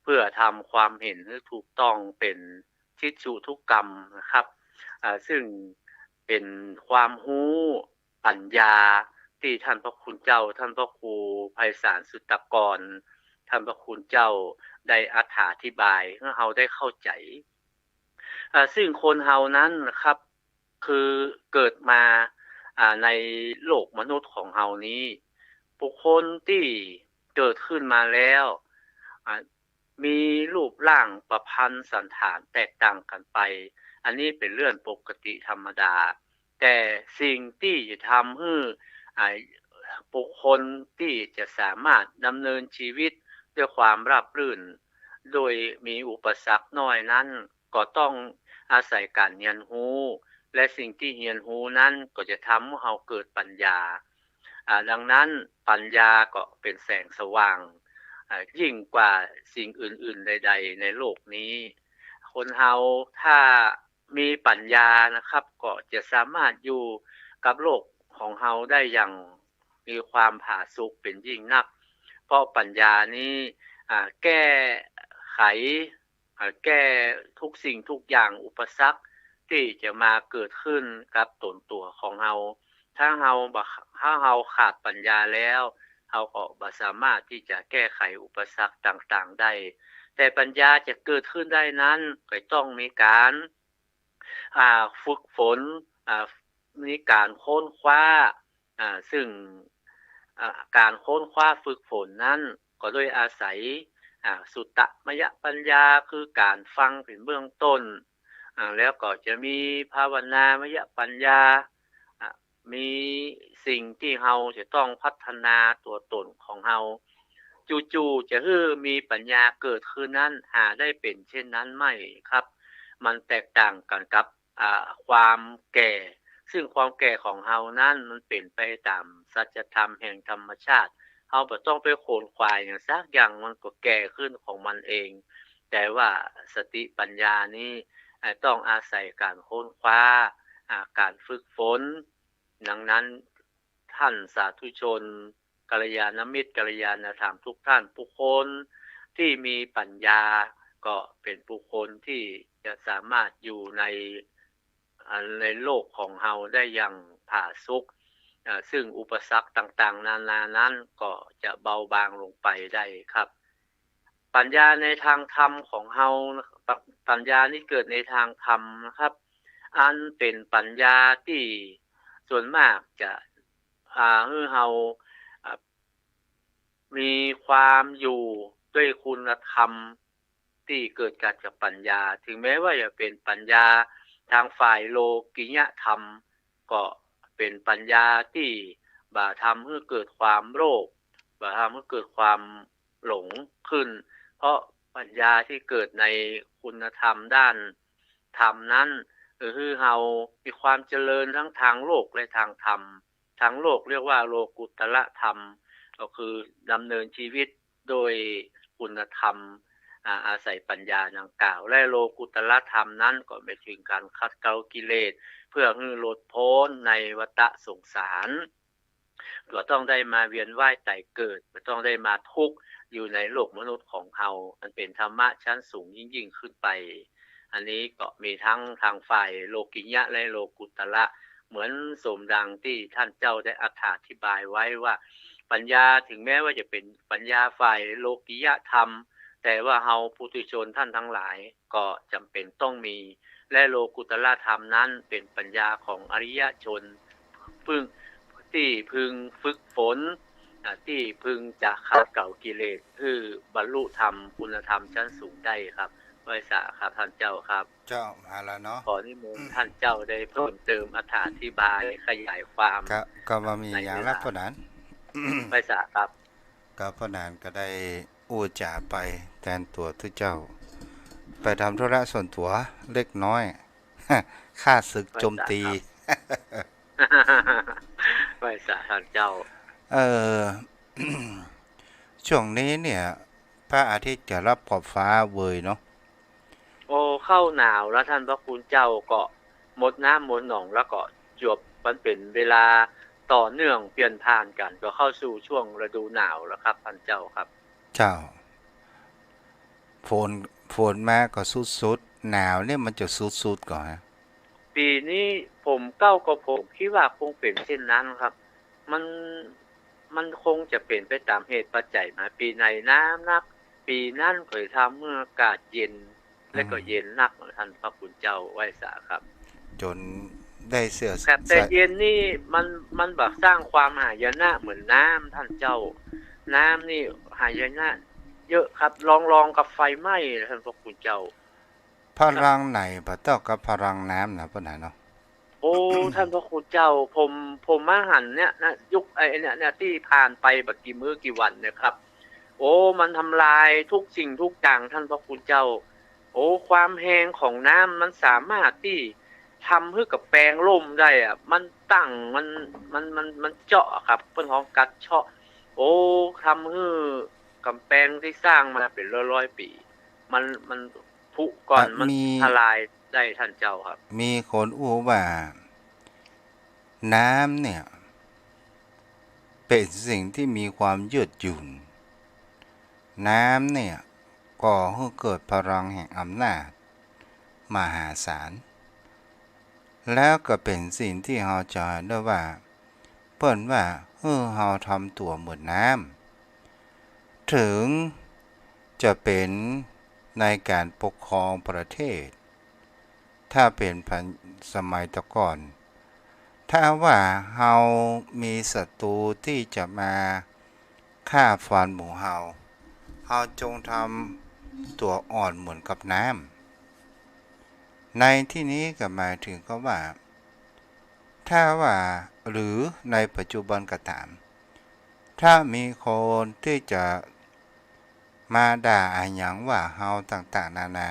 เพื่อทำความเห็นหื้อถูกต้องเป๋นทิฏฐิทุกกรรมนะครับ อ่า ซึ่งเป๋นความฮู้ปัญญาตี้ท่านพระคุณเจ้า ท่านพระครูไพศาลสุตตะกร ท่านพระคุณเจ้าได้อรรถาธิบายหื้อเฮาได้เข้าใจ๋ อ่า ซึ่งคนเฮานั้นนะครับ คือเกิดมา อ่า ในโลกมนุษย์ของเฮานี้ บุคคลตี้เกิดขึ้นมาแล้ว อ่า มีรูปร่างประพันธ์สันฐานแตกต่างกั๋นไป อันนี้เป๋นเรื่องปกติธรรมดา แต่สิ่งตี้จะทำหื้อ อ่า บุคคลตี้จะสามารถดำเนินชีวิตด้วยความราบรื่น โดยมีอุปสรรคน้อยนั้น ก็ต้องอาศัยก๋านเฮียนฮู้ และสิ่งตี้เฮียนฮู้นั้นก็จะทำหื้อเฮาเกิดปัญญา อ่า ดังนั้นปัญญาก็เป๋นแสงสว่าง อ่า ยิ่งกว่าสิ่งอื่นๆใดๆในโลกนี้ คนเฮาถ้ามีปัญญานะครับ ก็จะสามารถอยู่กับโลกของเฮาได้อย่างมีความผาสุกเป๋นยิ่งนัก เพราะปัญญานี้ อ่า แก้ไข อ่า แก้ทุกสิ่งทุกอย่างอุปสรรคตี้จะมาเกิดขึ้นกับต๋นตั๋วของเฮา ถ้าเฮาบ่ ถ้าเฮาขาดปัญญาแล้ว เฮาก็บ่สามารถตี้จะแก้ไขอุปสรรคต่างๆได้ แต่ปัญญาจะเกิดขึ้นได้นั้น ก็ต้องมีก๋าน อ่า ฝึกฝน อ่า มีก๋านค้นคว้า อ่า ซึ่ง อ่า ก๋านค้นคว้าฝึกฝนนั้น ก็โดยอาศัย อ่า สุตตมยปัญญา คือก๋านฟังเป๋นเบื้องต้น อ่า แล้วก็จะมีภาวนามยปัญญา อ่า มีสิ่งตี้เฮาจะต้องพัฒนาตั๋วต๋นของเฮา จู่ๆจะหื้อมีปัญญาเกิดขึ้นนั้น หาได้เป๋นเช่นนั้นไม่ครับ มันแตกต่างกั๋นกับ อ่า ความแก่ ซึ่งความแก่ของเฮานั้นมันเป๋นไปต๋ามสัจธรรมแห่งธรรมชาติ เฮาบ่ต้องไปขวนขวายหยังสักอย่าง มันก็แก่ขึ้นของมันเอง แต่ว่าสติปัญญานี้ อ่า ต้องอาศัยก๋านค้นคว้า อ่า ก๋านฝึกฝน ดังนั้น ท่านสาธุชน กัลยาณมิตร กัลยาณธรรมทุกท่าน บุคคลตี้มีปัญญา ก็เป๋นบุคคลตี้จะสามารถอยู่ใน อ่า ในโลกของเฮาได้อย่างผาสุก อ่า ซึ่งอุปสรรคต่างๆนานานั้นก็จะเบาบางลงไปได้ครับ ปัญญาในทางธรรมของเฮานะ ป- ปัญญานี้เกิดในทางธรรมนะครับ อันเป๋นปัญญาตี้ส่วนมากจะ อ่า หื้อเฮา อ่า มีความอยู่ด้วยคุณธรรมตี้เกิดจากปัญญา ถึงแม้ว่าจะเป๋นปัญญาทางฝ่ายโลกิยธรรม ก็เป๋นปัญญาตี้บ่ทำหื้อเกิดความโลภ บ่ทำหื้อเกิดความหลงขึ้น เพราะปัญญาที่เกิดในคุณธรรมด้านธรรมนั้น เออ หื้อเฮามีความเจริญทั้งทางโลกและทางธรรม ทางโลกเรียกว่าโลกุตตรธรรม ก็คือดำเนินชีวิตโดยคุณธรรม อ่า อาศัยปัญญาดังกล่าว และโลกุตตรธรรมนั้นก็หมายถึงการขัดเกลากิเลส เพื่อหื้อหลุดพ้นในวัฏสงสาร บ่ต้องได้มาเวียนว่ายต๋ายเกิด บ่ต้องได้มาทุกข์อยู่ในโลกมนุษย์ของเฮา อันเป๋นธรรมะชั้นสูงยิ่งๆขึ้นไป อันนี้ก็มีทั้งทางฝ่ายโลกิยะและโลกุตตระ เหมือนสมดังที่ท่านเจ้าได้อธิบายไว้ว่า ปัญญาถึงแม้ว่าจะเป๋นปัญญาฝ่ายโลกิยธรรม แต่ว่าเฮาปุถุชนท่านทั้งหลาย ก็จ๋ำเป๋นต้องมี และโลกุตตรธรรมนั้นเป๋นปัญญาของอริยชน เปิ้น ตี้เปิ้นฝึกฝน อ่า ตี้เปิ้นจะขัดเกลากิเลส หื้อบรรลุธรรม คุณธรรมชั้นสูงได้ครับ ไหว้สาครับต้านเจ้าครับ เจ้า มาแล้วเนาะ ขอนิมนต์ต้านเจ้าได้เพิ่มเติมอธิบายขยายความ ก็ ก็บ่มีหยังละ ในเวลา ป้อหนาน ไหว้สาครับ ก็ป้อหนานก็ได้อู้จ๋าไปแตนตั๋วตุ๊เจ้า ไปทำธุระส่วนตั๋วเล็กน้อย ข้าศึกโจมตี ไหว้สาครับ ไหว้สาต้านเจ้า เอ่อ ช่วงนี้เนี่ย พระอาทิตย์จะลับขอบฟ้าเวยเนาะ โอ้ เข้าหนาวแล้วต้านพระคุณเจ้า ก็หมดน้ำหมดหนอง แล้วก็จวบมันเป๋นเวลาต่อเนื่องเปลี่ยนผ่านกั๋น ก็เข้าสู่ช่วงฤดูหนาวแล้วครับต้านเจ้าครับ เจ้า ฝน ฝนมาก็สุดๆ หนาวเนี่ยมันจะสุดๆ ก่อฮะ ปี๋นี้ผมเก้าก็ผมกึ๊ดว่าคงเป๋นเช่นนั้นครับ มัน มันคงจะเป๋นไปต๋ามเหตุปัจจัยมา ปี๋ไหนหนาวนัก ปี๋นั้นก็จะทำหื้ออากาศเย็น และก็เย็นนัก ต้านพระคุณเจ้า ไหว้สาครับ จ๋นได้เสื้อ ครับ แต่เย็นนี่มัน มันบ่สร้างความหายนะเหมือนน้ำต้านเจ้า น้ำนี่หายนะเยอะครับ ลองๆ กับไฟไหม้นะต้านพระคุณเจ้า พลังไหนบ่เต้ากับพลังน้ำนะป้อหนานเนาะ โอ้ ต้านพระคุณเจ้า ผม ผมมาหันเนี่ยนะ ยุคไอ้เนี่ย เนี่ย ตี้ผ่านไปบ่กี่มื้อกี่วันเนี่ยครับ โอ้ มันทำลายทุกสิ่งทุกอย่างต้านพระคุณเจ้า โอ้ ความแฮงของน้ำมันสามารถตี้ทำหื้อก๋ำแปงล่มได้อะ มันตั้ง มัน มัน มัน มันเจาะอะครับ เปิ้นฮ้องกั๊ดเซาะ โอ้ ทำหื้อก๋ำแปงตี้สร้างมาเป๋นร้อยๆ ปี๋ มัน มันผุก่อน อ่ะ มัน มี ทลายได้ต้านเจ้าครับ มีคนอู้ว่า น้ำเนี่ย เป๋นสิ่งตี้มีความยืดหยุ่น น้ำเนี่ย ก่อหื้อเกิดพลังแห่งอำนาจมหาศาล แล้วก็เป๋นสิ่งตี้เฮาจะได้ว่า เปิ้นว่า หื้อเฮาทำตั๋วเหมือนน้ำ เถิงจะเป๋นในก๋านปกครองประเทศ ถ้าเป๋นพันสมัยตะก่อน ถ้าว่าเฮามีศัตรูตี้จะมาฆ่าฟันหมู่เฮา เฮาจงทำตั๋วอ่อนเหมือนกับน้ำ ในตี้นี้ก็หมายเถิงกับว่า ถ้าว่า หรือในปัจจุบันก็ต๋าม ถ้ามีคนตี้จะมาด่าอะหยังว่าเฮาต่างๆ นานา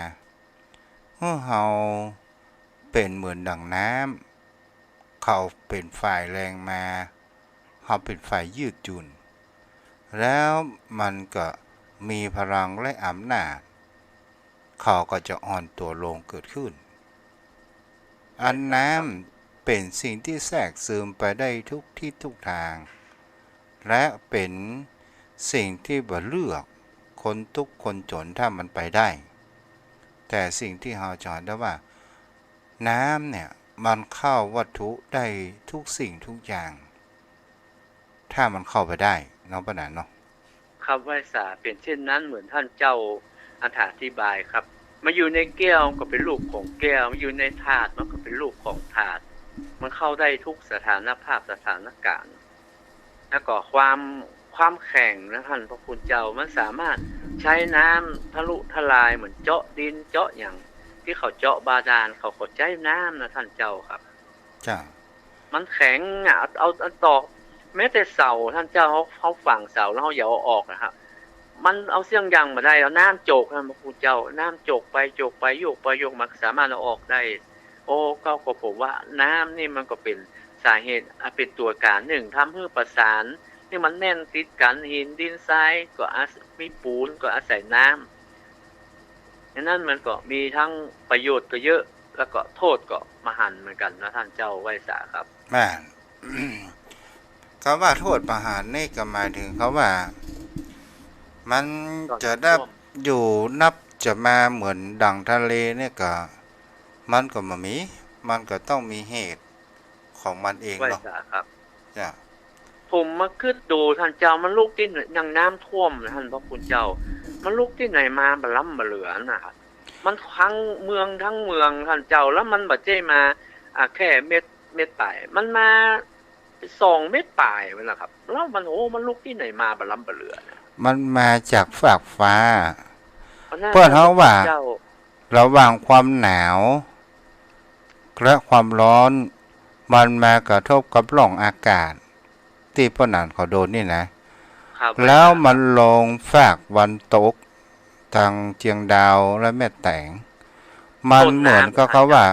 หื้อเฮาเป๋นเหมือนดั่งน้ำ เขาเป๋นฝ่ายแรงมา เฮาเป๋นฝ่ายยืดหยุ่น แล้วมันก็มีพลังและอำนาจ เขาก็จะอ่อนตั๋วลงเกิดขึ้น อันน้ำเป๋นสิ่งตี้แทรกซึมไปได้ทุกทิศทุกตาง และเป๋นสิ่งตี้บ่เลือกคนตุ๊กข์คนจ๋นถ้ามันไปได้ แต่สิ่งตี้เฮาจะหันได้ว่า น้ำเนี่ยมันเข้าวัตถุได้ทุกสิ่งทุกอย่าง ถ้ามันเข้าไปได้เนาะป้อหนานเนาะ ครับ ไหว้สา เป๋นเช่นนั้นเหมือนต้านเจ้าอธิบายครับ มาอยู่ในแก้วก็เป๋นรูปของแก้ว มาอยู่ในถาดมันก็เป๋นรูปของถาด มันเข้าได้ทุกสถานภาพสถานก๋ารณ์ แล้วก็ความ ความแข็งนะต้านพระคุณเจ้า มันสามารถใจ๊น้ำทะลุทลายเหมือนเจาะดินเจาะหยัง ตี้เขาเจาะบาดาล เขาก็ใจ๊น้ำนะต้านเจ้าครับ เจ้า มันแข็งอะ เอา เอา เอาตอก แม้แต่เสา ต้านเจ้า เฮา เฮาฝังเสาแล้วเฮาอยากเอาออกอะครับ มันเอาเสี้ยงหยังบ่ได้ เอาน้ำโจก ต้านพระคุณเจ้า น้ำโจกไปโจกไป โยกไปโยกมา สามารถเอาออกได้ โอ้ เก้าก็ผมว่าน้ำนี่มันก็เป๋นสาเหตุ อ่ะ เป๋นตั๋วก๋านนึ่ง ทำหื้อประสาน นี่มันแน่นติดกั๋น หินดินทรายก็อาศ- มีปูนก็อาศัยน้ำ ฉะนั้นมันก็มีตึงประโยชน์ก็เยอะ แล้วก็โต้ษก็มหันต์เหมือนกั๋นนะต้านเจ้า ไหว้สาครับ แม่น กำว่าโต้ษมหันต์นี่ก็หมายเถิงกำว่า มันจะได้อยู่นับจะมาเหมือนดั่งทะเลนี่ก็ มันก็บ่มี มันก็ต้องมีเหตุของมันเองเนาะ ไหว้สาครับ เจ้า ผมมากึ๊ดดูต้านเจ้า มันลุกตี้ไหน อย่างน้ำท่วมนะต้านพระคุณเจ้า มันลุกตี้ไหนมาบ่ล้ำบ่เหลือนะครับ มันตึงเมืองตึงเมืองต้านเจ้า แล้วมันบ่ใจ้มา อ่า แค่เม็ด เม็ดป๋าย มันมาสองเม็ดป๋ายนั่นแหละครับ แล้วมัน โอ้ มันลุกตี้ไหนมาบ่ล้ำบ่เหลือนะ มันมาจากฟากฟ้า อ๋อ น่า เปิ้นเฮาว่า เจ้า ระหว่างความหนาว และความร้อน มันมากระทบกับร่องอากาศ ตี้ป้อหนานเขาโดนนี่นะ ครับ แล้วมันลงฟากวันตก ตางเจียงดาวและแม่แตง มันเหมือนกับเขาว่า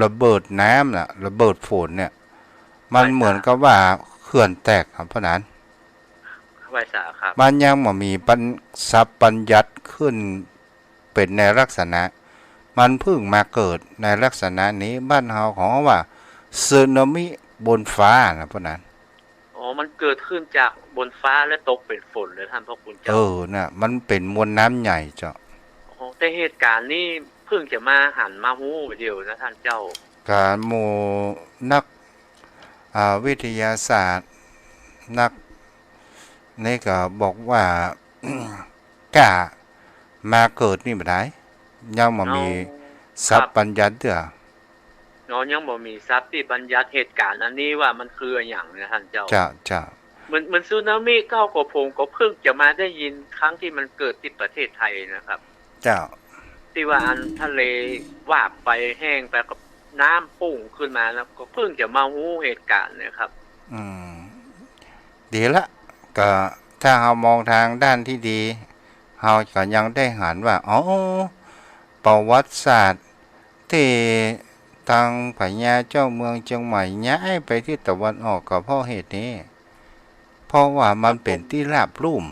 ระเบิดน้ำน่ะ ระเบิดฝนเนี่ย มันเหมือนกับว่าเขื่อนแตกครับป้อหนาน ไหว้สาครับ มันยังบ่มีบัญ ศัพท์บัญญัติขึ้น เป๋นในลักษณะ มันเพิ่งมาเกิดในลักษณะนี้ บ้านเฮาของเขาว่าสึนามิบนฟ้านะป้อหนาน อ๋อ มันเกิดขึ้นจากบนฟ้าและตกเป๋นฝนเลยต้านพ่อคุณเจ้า เออ น่ะ มันเป๋นมวลน้ำใหญ่เจ้า อ๋อ แต่เหตุก๋ารณ์นี้เพิ่งจะมาหันมาฮู้เดี๋ยวนะต้านเจ้า ก๋านหมู่นัก อ่า วิทยาศาสตร์ นัก นี่ก็บอกว่า ก้ามาเกิดนี่บ่ได้ ยังบ่มี อ๋อ ศัพท์ ครับ บัญญัติเตื้อ เนาะ ยังบ่มีศัพท์ตี้บัญญัติเหตุการณ์อันนี้ว่ามันคืออะหยังนะต้านเจ้า เจ้า เจ้า เหมือน เหมือนสึนามิเก้า ก็ผมก็เพิ่งจะมาได้ยินครั้งที่มันเกิดที่ประเทศไทยนะครับ เจ้า ตี้ว่าอันทะเลวาบไปแห้งไปก็น้ำปุ้งขึ้นมานะ ก็เพิ่งจะมาฮู้เหตุการณ์เนี่ยครับ อืม ดีละ ก็ถ้าเฮามองตางด้านตี้ดี เฮาก็ยังได้หันว่า อ๋อ ประวัติศาสตร์ตี้ตางพญาเจ้าเมืองเจียงใหม่ย้ายไปตี้ตะวันออกก็เพราะเหตุนี้ เพราะว่ามันเป๋นตี้ราบลุ่ม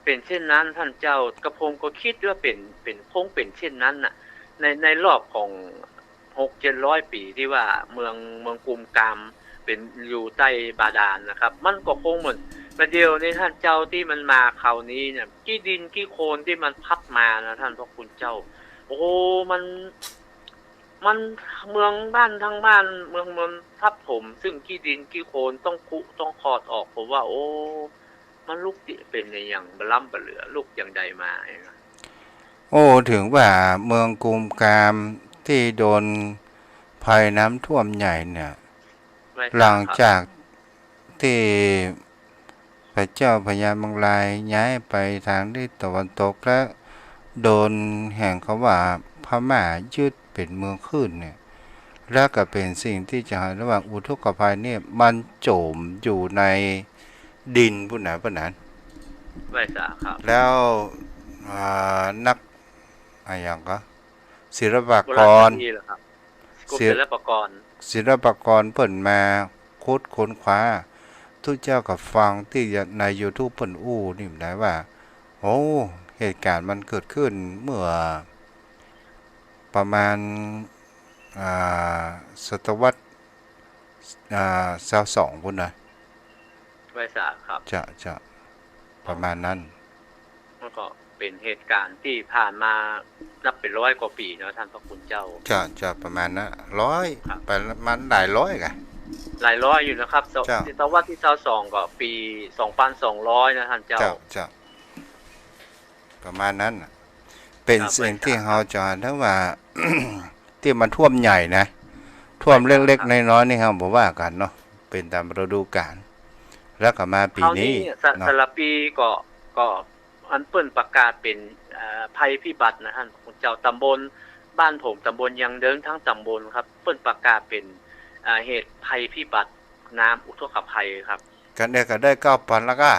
เป๋นเช่นนั้นต้านเจ้า กระผมก็กึ๊ดว่าเป๋น เป๋น คงเป๋นเช่นนั้นน่ะ ใน ในรอบของ หกเจ็ดร้อยปี๋ตี้ว่าเมือง เมืองกุมกามเป๋นอยู่ใต้บาดาลนะครับ มันก็คงเหมือน บ่าเดี่ยวนี้ต้านเจ้าตี้มันมาคราวนี้เนี่ย ขี้ดินขี้โคลนตี้มันพัดมานะต้านพ่อคุณเจ้า โอ้โห มัน มันเมืองบ้านตึงบ้าน เมืองมันทับถม ซึ่งขี้ดินขี้โคลนต้องคุต้องคอดออก ผมว่า โอ้ มันลุกตี้เป๋นอะหยังบ่ล้ำบ่เหลือ ลุกอย่างใดมา โอ้ ถึงว่าเมืองกุมกามตี้โดนภัยน้ำท่วมใหญ่เนี่ย ไม่ทราบครับ หลังจากตี้พระเจ้าพญามังรายย้ายไปตางทิศตะวันตก และโดนแห่งเขาว่าพม่ายึดเป๋นเมืองขึ้นเนี่ย และก็เป๋นสิ่งตี้จะหันระหว่างอุทกภัยเนี่ย มันจ๋มอยู่ใน ดินปู้นนะ ป้อหนาน ไหว้สาครับ แล้ว อ่า นัก อะหยังก็ ศิลปากร โบราณคดีเหรอครับ กรม ศิล ศิลปากร ศิลปากรเปิ้นมาขุดค้นคว้า ตุ๊เจ้าก็ฟังตี้ในยูทูบเปิ้นอู้นี่ได้ว่า โอ้ เหตุการณ์มันเกิดขึ้นเมื่อประมาณ อ่า ศตวรรษ อ่า ซาวสองปู้นนะ ไหว้สาครับ จะ จะ ประมาณนั้น มันก็เป๋นเหตุการณ์ตี้ผ่านมานับเป๋นร้อยกว่าปี๋เนาะต้านพระคุณเจ้า จะ จะประมาณนั้น ร้อย ครับ ไปมันหลายร้อยก่ะ หลายร้อยอยู่นะครับ ศ- เจ้า ศตวรรษตี้ซาวสองก็ปี๋สองปันสองร้อยนะต้านเจ้า เจ้า เจ้า ประมาณนั้นน่ะ เป๋น ครับ สิ่งตี้เฮาจะหันได้ว่า ตี้มันท่วมใหญ่นะ ท่วมเล็กๆ น้อยๆ นี่เฮาบ่ว่ากั๋นเนาะ เป๋นต๋ามฤดูกาล แล้วก็มาปี๋นี้ คราวนี้ส- เนาะ แต่ละปี๋ก็ ก็อันเปิ้นประกาศเป๋น เอ่อ ภัยพิบัตินะต้านเจ้า ต๋ำบลบ้านผม ต๋ำบลยางเดิง ตึงต๋ำบลครับ เปิ้นประกาศเป๋น อ่า เหตุภัยพิบัติน้ำอุทกภัยครับ ก็เนี่ยก็ได้เก้าปันแล้วก่ะ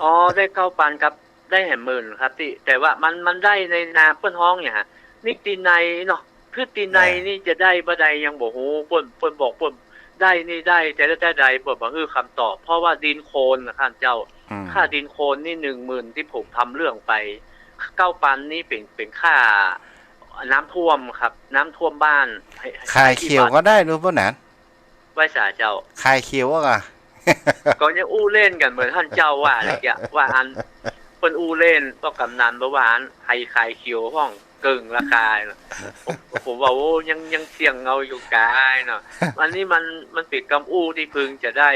อ๋อ ได้เก้าปันครับ ได้แหมหมื่นครับตี้ แต่ว่ามัน มันได้ในนามเปิ้นฮ้องเนี่ยฮะ นิตินัยเนาะ คือตินัย เออ นี่จะได้บ่ได้ยังบ่ฮู้ เปิ้น เปิ้นบอกเปิ้นได้นี่ได้ แต่ละแต่ใดเปิ้นบ่หื้อคำตอบ เพราะว่าดินโคลนนะต้านเจ้า อืม ค่าดินโคลนนี่หนึ่งหมื่นตี้ผมทำเรื่องไป เก้าปันนี่เป๋น เป๋นค่าน้ำท่วมครับ น้ำท่วมบ้าน ให้ ให้ ขายเขียวก็ได้ รู้ป่ะนั้น ไหว้สาเจ้า ขายเขียวอะก่ะ ก็ยังอู้เล่นกั๋นเหมือนต้านเจ้าว่าเลยอะ ว่าอัน เปิ้นอู้เล่น ก็กำนันบ่าว่าอัน ไอ้ขายเขียวห้องเกิ่งราคาเนาะ ผม ผมว่า โอ้ ยัง ยังเสี่ยงเอาอยู่กายเนาะ อันนี้มัน มันเป๋นกำอู้ตี้พึงจะได้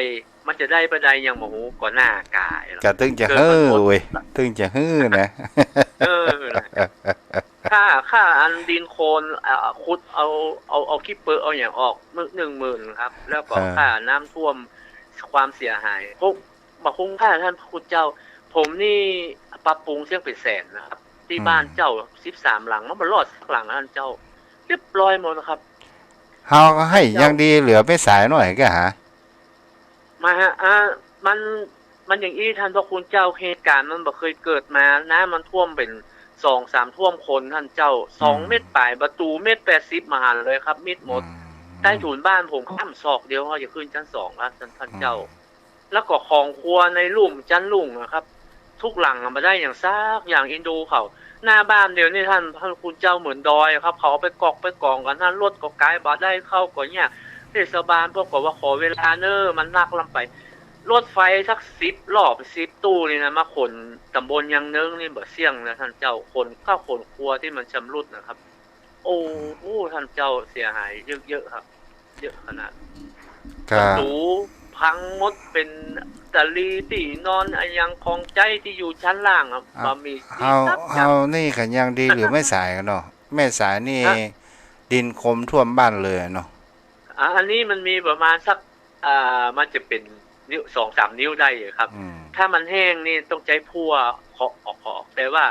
มันจะได้บ่ได้ยังบ่ฮู้ ก็น่ากายเนาะ ก็ตึงจะ เออ หื้อเว้ย ตึงจะหื้อนะ เออ นะ ค่า ค่าอันดินโคลน อ่า ขุดเอา เอา เอาขี้เปื้อ เอาหยังออก หนึ่งหมื่นครับ แล้วก็ เออ ค่าน้ำท่วม ความเสียหาย พวก บ่าคุ้มค่า ท่านพระคุณเจ้า ผมนี่ปรับปรุงเสี้ยงเป๋นแสนนะครับ ตี้ อืม บ้านเจ้าสิบสามหลัง มันบ่รอดสักหลัง ท่านเจ้า เรียบร้อยหมดนะครับ เฮาก็หื้อ เจ้า ยังดีเหลือแม่สายหน้อยแกหา มาฮะ อ่า มัน มันอย่างอี้ ท่านพระคุณเจ้า เหตุการณ์มันบ่เคยเกิดมา น้ำมันท่วมเป๋นสองสามท่วมคน ท่านเจ้า สอง อืม เมตรป๋าย ประตู๋เมตรแปดสิบ บ่หันเลยครับ มิดหมด อืม ใต้ถุนบ้านผมข้ามศอกเดียวก็จะขึ้นชั้นสองแล้ว ท่าน ท่านเจ้า อืม แล้วก็ของครัวในลุ่มชั้นลุ่งอะครับ ทุกหลังอะบ่ได้หยังสักอย่าง อินดูเขา หน้าบ้านเดี๋ยวนี้ ท่าน ท่านคุณเจ้า เหมือนดอยอะครับ เขาเอาไปกอกไปกองกั๋น รถก็ก๋ายบ่ได้ เข้าก็ยาก เทศบาลเปิ้นก็ว่าขอเวลาเน่อ มันนักล้ำไป รถไฟสักสิบรอบ สิบตู้นี่นะ มาขนตำบลยางเนิ้งนี่บ่เสี้ยงนะ ท่านเจ้า ขนข้าวขนครัวตี้มันชำรุดนะครับ โอ้ อืม โอ้ ท่านเจ้า เสียหายเยอะๆ ครับ เยอะขนาด ก็ ประตู๋พังหมด เป๋นตะลีตี้นอน อะหยังของใจ๊ตี้อยู่ชั้นล่างอะ เอา บ่มีตี้ เฮา สักอย่าง เฮานี่ก็ยังดีเหลือแม่สายกั๋นเนาะ แม่สายนี่ ฮะ ดินโคลนท่วมบ้านเลยเนาะ อ่า อันนี้มันมีประมาณสัก อ่า มันจะเป๋นนิ้ว สองสาม นิ้วได้อะครับ อืม ถ้ามันแห้งนี่ต้องใจ๊พั่วเคาะออก เคาะออก แต่ว่า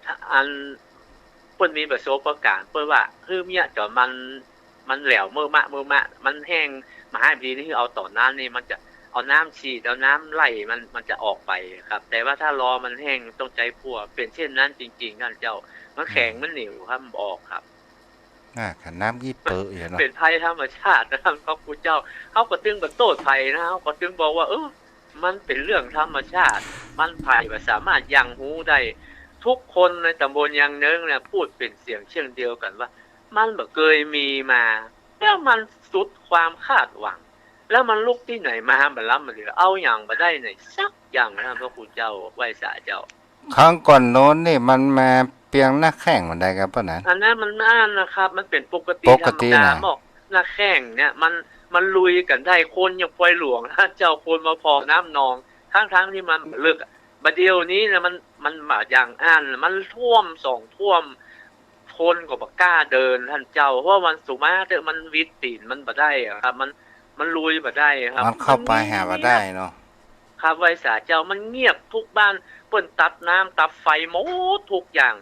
ถ้าอัน เปิ้นมีประสบการณ์ เปิ้นว่า หื้อเมี้ยจ๋อมัน มันแหลวเมอะมะ เมอะมะ มันแห้ง บ่หายดีนี่ หื้อเอาต๋อนนั้นนี่ มันจะเอาน้ำฉีด เอาน้ำไล่มัน มันจะออกไปครับ แต่ว่าถ้ารอมันแห้งต้องใจ๊พั่ว เป๋นเช่นนั้นจริงๆ ท่านเจ้า มันแข็ง อืม มันเหนียวครับ มันบ่ออกครับ อ่า ขนาดน้ำอี้เป๋ออยู่เนาะ เป๋นภัยธรรมชาตินะ ท่านพระคุณเจ้า เฮาก็ตึงบ่โต้ษไผนะ เฮาก็ตึงบอกว่า เออ มันเป๋นเรื่องธรรมชาติ มันไผบ่สามารถยั้งฮู้ได้ ทุกคนในตำบลยางเนิ้งเนี่ย พูดเป๋นเสียงเสี้ยงเดียวกั๋นว่า มันบ่เกยมีมา แล้วมันสุดความคาดหวัง แล้วมันลุกตี้ไหนมา บ่ล้ำบ่เหลือ เอาหยังบ่ได้ไหนสักอย่างนะ พระคุณเจ้า ไหว้สาเจ้า ครั้งก่อนโน้นนี่มันมาเปียงหน้าแข้งบ่ได้ครับ ป้อนั้น อันนั้นมันอั้นนะครับ มันเป๋นปกติ ปกติ ธรรมดา นะ หมอกหน้าแข้งเนี่ย มัน มันลุยกั๋นได้ คนยังปอยหลวง ท่านเจ้า คนมาผ่อน้ำนอง ทั้งๆ ตี้มันบ่เลิกอะ บ่าเดี่ยวนี้นะ มัน มันบ่าอย่างอั้น มันท่วมสองท่วม คนก็บ่กล้าเดิน ท่านเจ้า เพราะว่ามันสุมาเต๊อะ มันวิดตี๋นมันบ่ได้อะครับ มัน มันลุยบ่ได้อะครับ มันเข้าไปหาบ่ได้เนาะ ครับ ไหว้สาเจ้า มันเงียบทุกบ้าน เปิ้นตัดน้ำตัดไฟหมดทุกอย่าง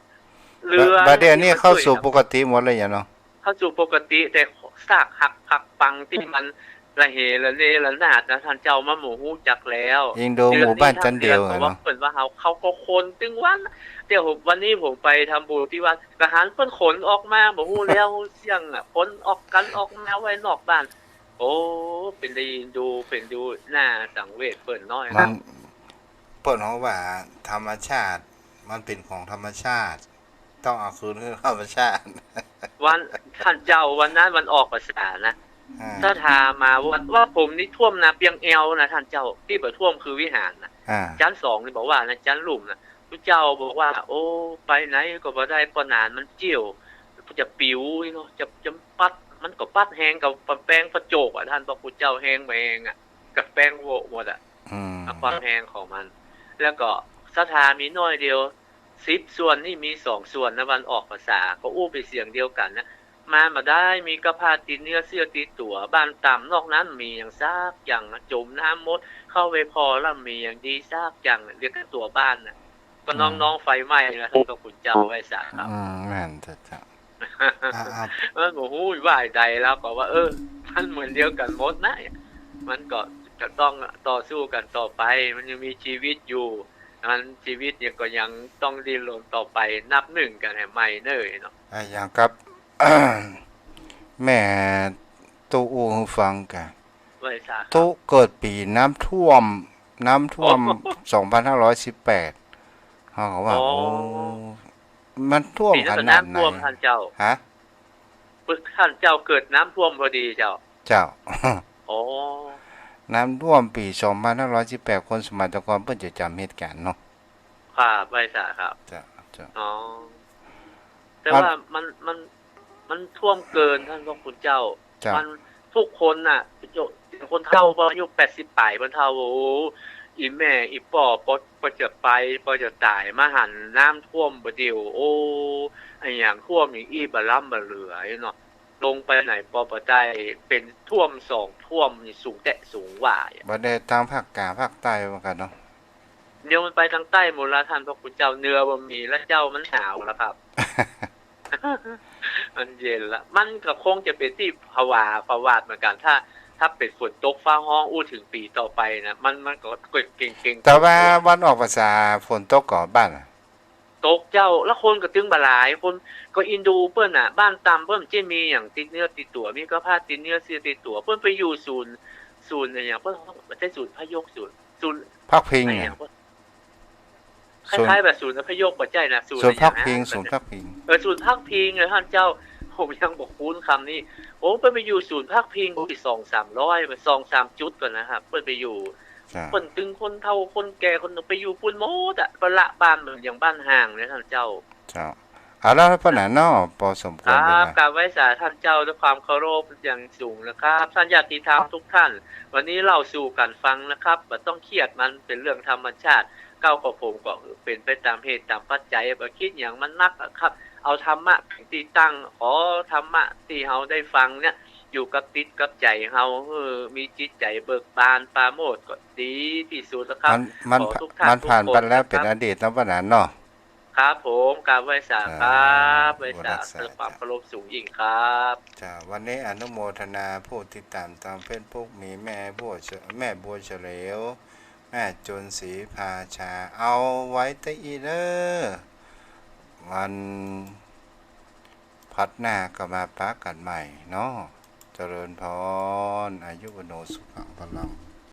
เรือ บ่าเดี่ยวนี้เข้าสู่ปกติหมดแล้วเนาะ เข้าสู่ปกติ แต่ซากหักพักปังตี้มันระเหระเนระนาดนะ ท่านเจ้า มันบ่ฮู้จักแล้ว อิงดูหมู่บ้านจั๊นเดียวอะเนาะ เปิ้นว่าเฮา เขาก็คนตึงวัน เดี๋ยวผม วันนี้ผมไปทำบุญตี้วัด ก็หันเปิ้นขนออกมา บ่ฮู้แล้วฮู้เสี้ยงอะ ขนออกกั๋นออกมาไว้นอกบ้าน โอ้ เป๋นได้อินดู เป๋นดู น่าสังเวชเปิ้นน้อย มัน เปิ้นว่าธรรมชาติ มันเป๋นของธรรมชาติ ต้องเอาคืนคืนธรรมชาติ วัน ท่านเจ้า วันนั้นวันออกพรรษานะ อ่า ศรัทธามาวัด วัดผมนี่ท่วมนะ เปียงแอวนะ ท่านเจ้า ตี้บ่ท่วมคือวิหารนะ อ่า จั๊นสองนี่บอกว่านะ จั๊นลุ่มนะ ผู้เจ้าบอกว่า โอ้ ไปไหนก็บ่ได้ ป้อหนานมันเจี้ยว จะปิ๋วเนาะ จะ จะปัด มันก็ปัดแฮงกับแปงประโจกอะ ท่านพระคุณเจ้า แฮงบ่แฮงอะ กับแปงโวะหมดอะ อืม กับความแฮงของมัน แล้วก็ศรัทธามีน้อยเดียว สิบส่วนนี่มีสองส่วนนะ วันออกพรรษา ก็อู้เป๋นเสียงเดียวกั๋นนะ มาบ่ได้ มีกะพร้าติดเนื้อเสื้อติดตั๋ว บ้านต่ำนอกนั้นบ่มีหยังสักอย่างนะ จ๋มน้ำหมด เข้าไปผ่อแล้วบ่มีหยังดีสักอย่าง เดียวกับตั๋วบ้านนะ ก็น้องๆ ไฟไหม้นะ ท่านพระคุณเจ้า ไหว้สาครับ อืม แม่นเต๊อะเจ้า อ่า อ่า มันบ่ฮู้ว่าใด แล้วก็ว่า เออ มันเหมือนเดียวกั๋นหมดนะ มันก็จะต้องต่อสู้กั๋นต่อไป มันยังมีชีวิตอยู่ มัน ชีวิตเนี่ยก็ยังต้องดิ้นรนต่อไป นับหนึ่งกั๋นหื้อใหม่เน่อเนาะ อ่ะ อย่างกับ แม่ตุ๊อู้หื้อฟังก่ะ ไหว้สาครับ ตุ๊เกิดปี๋น้ำท่วม น้ำท่วม โอ้ สองพันห้าร้อยสิบแปด เฮาก็ว่า โอ้ โอ้ มันท่วมขนาดไหน ปี๋น้ำท่วม ท่านเจ้า ฮะ ปึก ท่านเจ้าเกิดน้ำท่วมพอดีเจ้า เจ้า อ๋อ น้ำท่วมปี๋สองพันห้าร้อยสิบแปด คนสมัยตะก่อนเปิ้นจะจ๋ำเหตุก๋ารณ์เนาะ ครับ ไหว้สาครับ เจ้า เจ้า อ๋อ แต่ อ่ะ ว่ามัน มัน มันท่วมเกิน ท่านพระคุณเจ้า เจ้า มัน ทุกคนน่ะ คนเฒ่า อายุแปดสิบป๋าย คนเฒ่า โอ้โห อี่แม่อี่ป้อ ปอ ปอจะไป ปอจะต๋าย มาหันน้ำท่วมบ่าเดี่ยว โอ้ อะหยังท่วมอย่างอี้บ่าล้ำบ่าเหลือเนาะ ลงไปไหนปอบ่ได้ เป๋นท่วมสองท่วมนี่สูงแต๊สูงว่าอะ บ่ได้ตางภาคกลางภาคใต้เหมือนกั๋นเนาะ เดี๋ยวมันไปตางใต้หมดละต้านพระคุณเจ้า เหนือบ่มีละเจ้า มันหนาวละครับ มันเย็นละ มันก็คงจะเป๋นตี้ผวาผวาดเหมือนกั๋น ถ้า ถ้าเป๋นฝนตกฟ้าฮ้องอู้เถิงปี๋ต่อไปนะ มัน มันก็เก่งๆ แต่ว่าวันออกพรรษาฝนตกก่อบ้านอะ ตกเจ้า แล้วคนก็ตึงบ่หลาย คนก็อินดูเปิ้นน่ะ บ้านต่ำเปิ้นจะมีหยังติดเนื้อติดตั๋ว มีกะพร้าติดเนื้อเสื้อติดตั๋ว เปิ้นไปอยู่ศูนย์ ศูนย์อะหยัง เปิ้นบ่ใจ้ศูนย์อพยพ ศูนย์ ศูนย์ พักพิง อะหยัง อะ เปิ้น ศูนย์ คล้ายๆ แบบศูนย์อพยพ บ่ใจ้นะ ศูนย์ ศูนย์พักพิง อะหยังนะ ศูนย์พักพิง เออ ศูนย์พักพิงอะต้านเจ้า ผมยังบ่คุ้นกำนี้ โอ้ เปิ้นไปอยู่ศูนย์พักพิง โอ้ย สองสามร้อย สองสามจุดก่อนนะครับ เปิ้นไปอยู่ เจ้า เปิ้นตึงคนเฒ่าคนแก่คนหนุ่มไปอยู่ปู้นหมดอะ เปิ้นละบ้านเปิ้นอย่างบ้านห่างเนี่ยต้านเจ้า เจ้า เอาละ เปิ้นน่ะเนาะ ปอสมควร ครับ เวลา กราบไหว้สาต้านเจ้าด้วยความเคารพอย่างสูงนะครับ ต้านญาติธรรมทุกท่าน วันนี้เล่าสู่กั๋นฟังนะครับ บ่ต้องเครียด มันเป๋นเรื่องธรรมชาติ เก้ากับผมก็เป๋นไปต๋ามเหตุต๋ามปัจจัย บ่คิดหยังมันนักอะครับ เอาธรรมะเป๋นตี้ตั้ง ขอธรรมะตี้เฮาได้ฟังเนี่ย อยู่กับจิตกับใจ๋เฮา หื้อมีจิตใจ๋เบิกบานปราโมทย์ก็ดีตี้สุดนะครับ มัน มัน ขอทุกท่าน มันผ่านไปแล้ว ทุกคนนะครับ เป๋นอดีตแล้ว วันนั้นเนาะ ครับผม กราบไหว้สาครับ ครับ ไหว้สา ไหว้สา ด้วยความเคารพสูงยิ่งครับ เจ้า วันนี้อนุโมทนาผู้ติดต๋ามตางเฟซบุ๊ก มีแม่บัวเฉ- แม่บัวเฉลียว แม่จุนศรีภาชา เอาไว้ตะอี้เน้อ วัน พาร์ทหน้าก็มาปะกั๋นใหม่เนาะ เจริญพร อายุวัณโณ สุขัง พลัง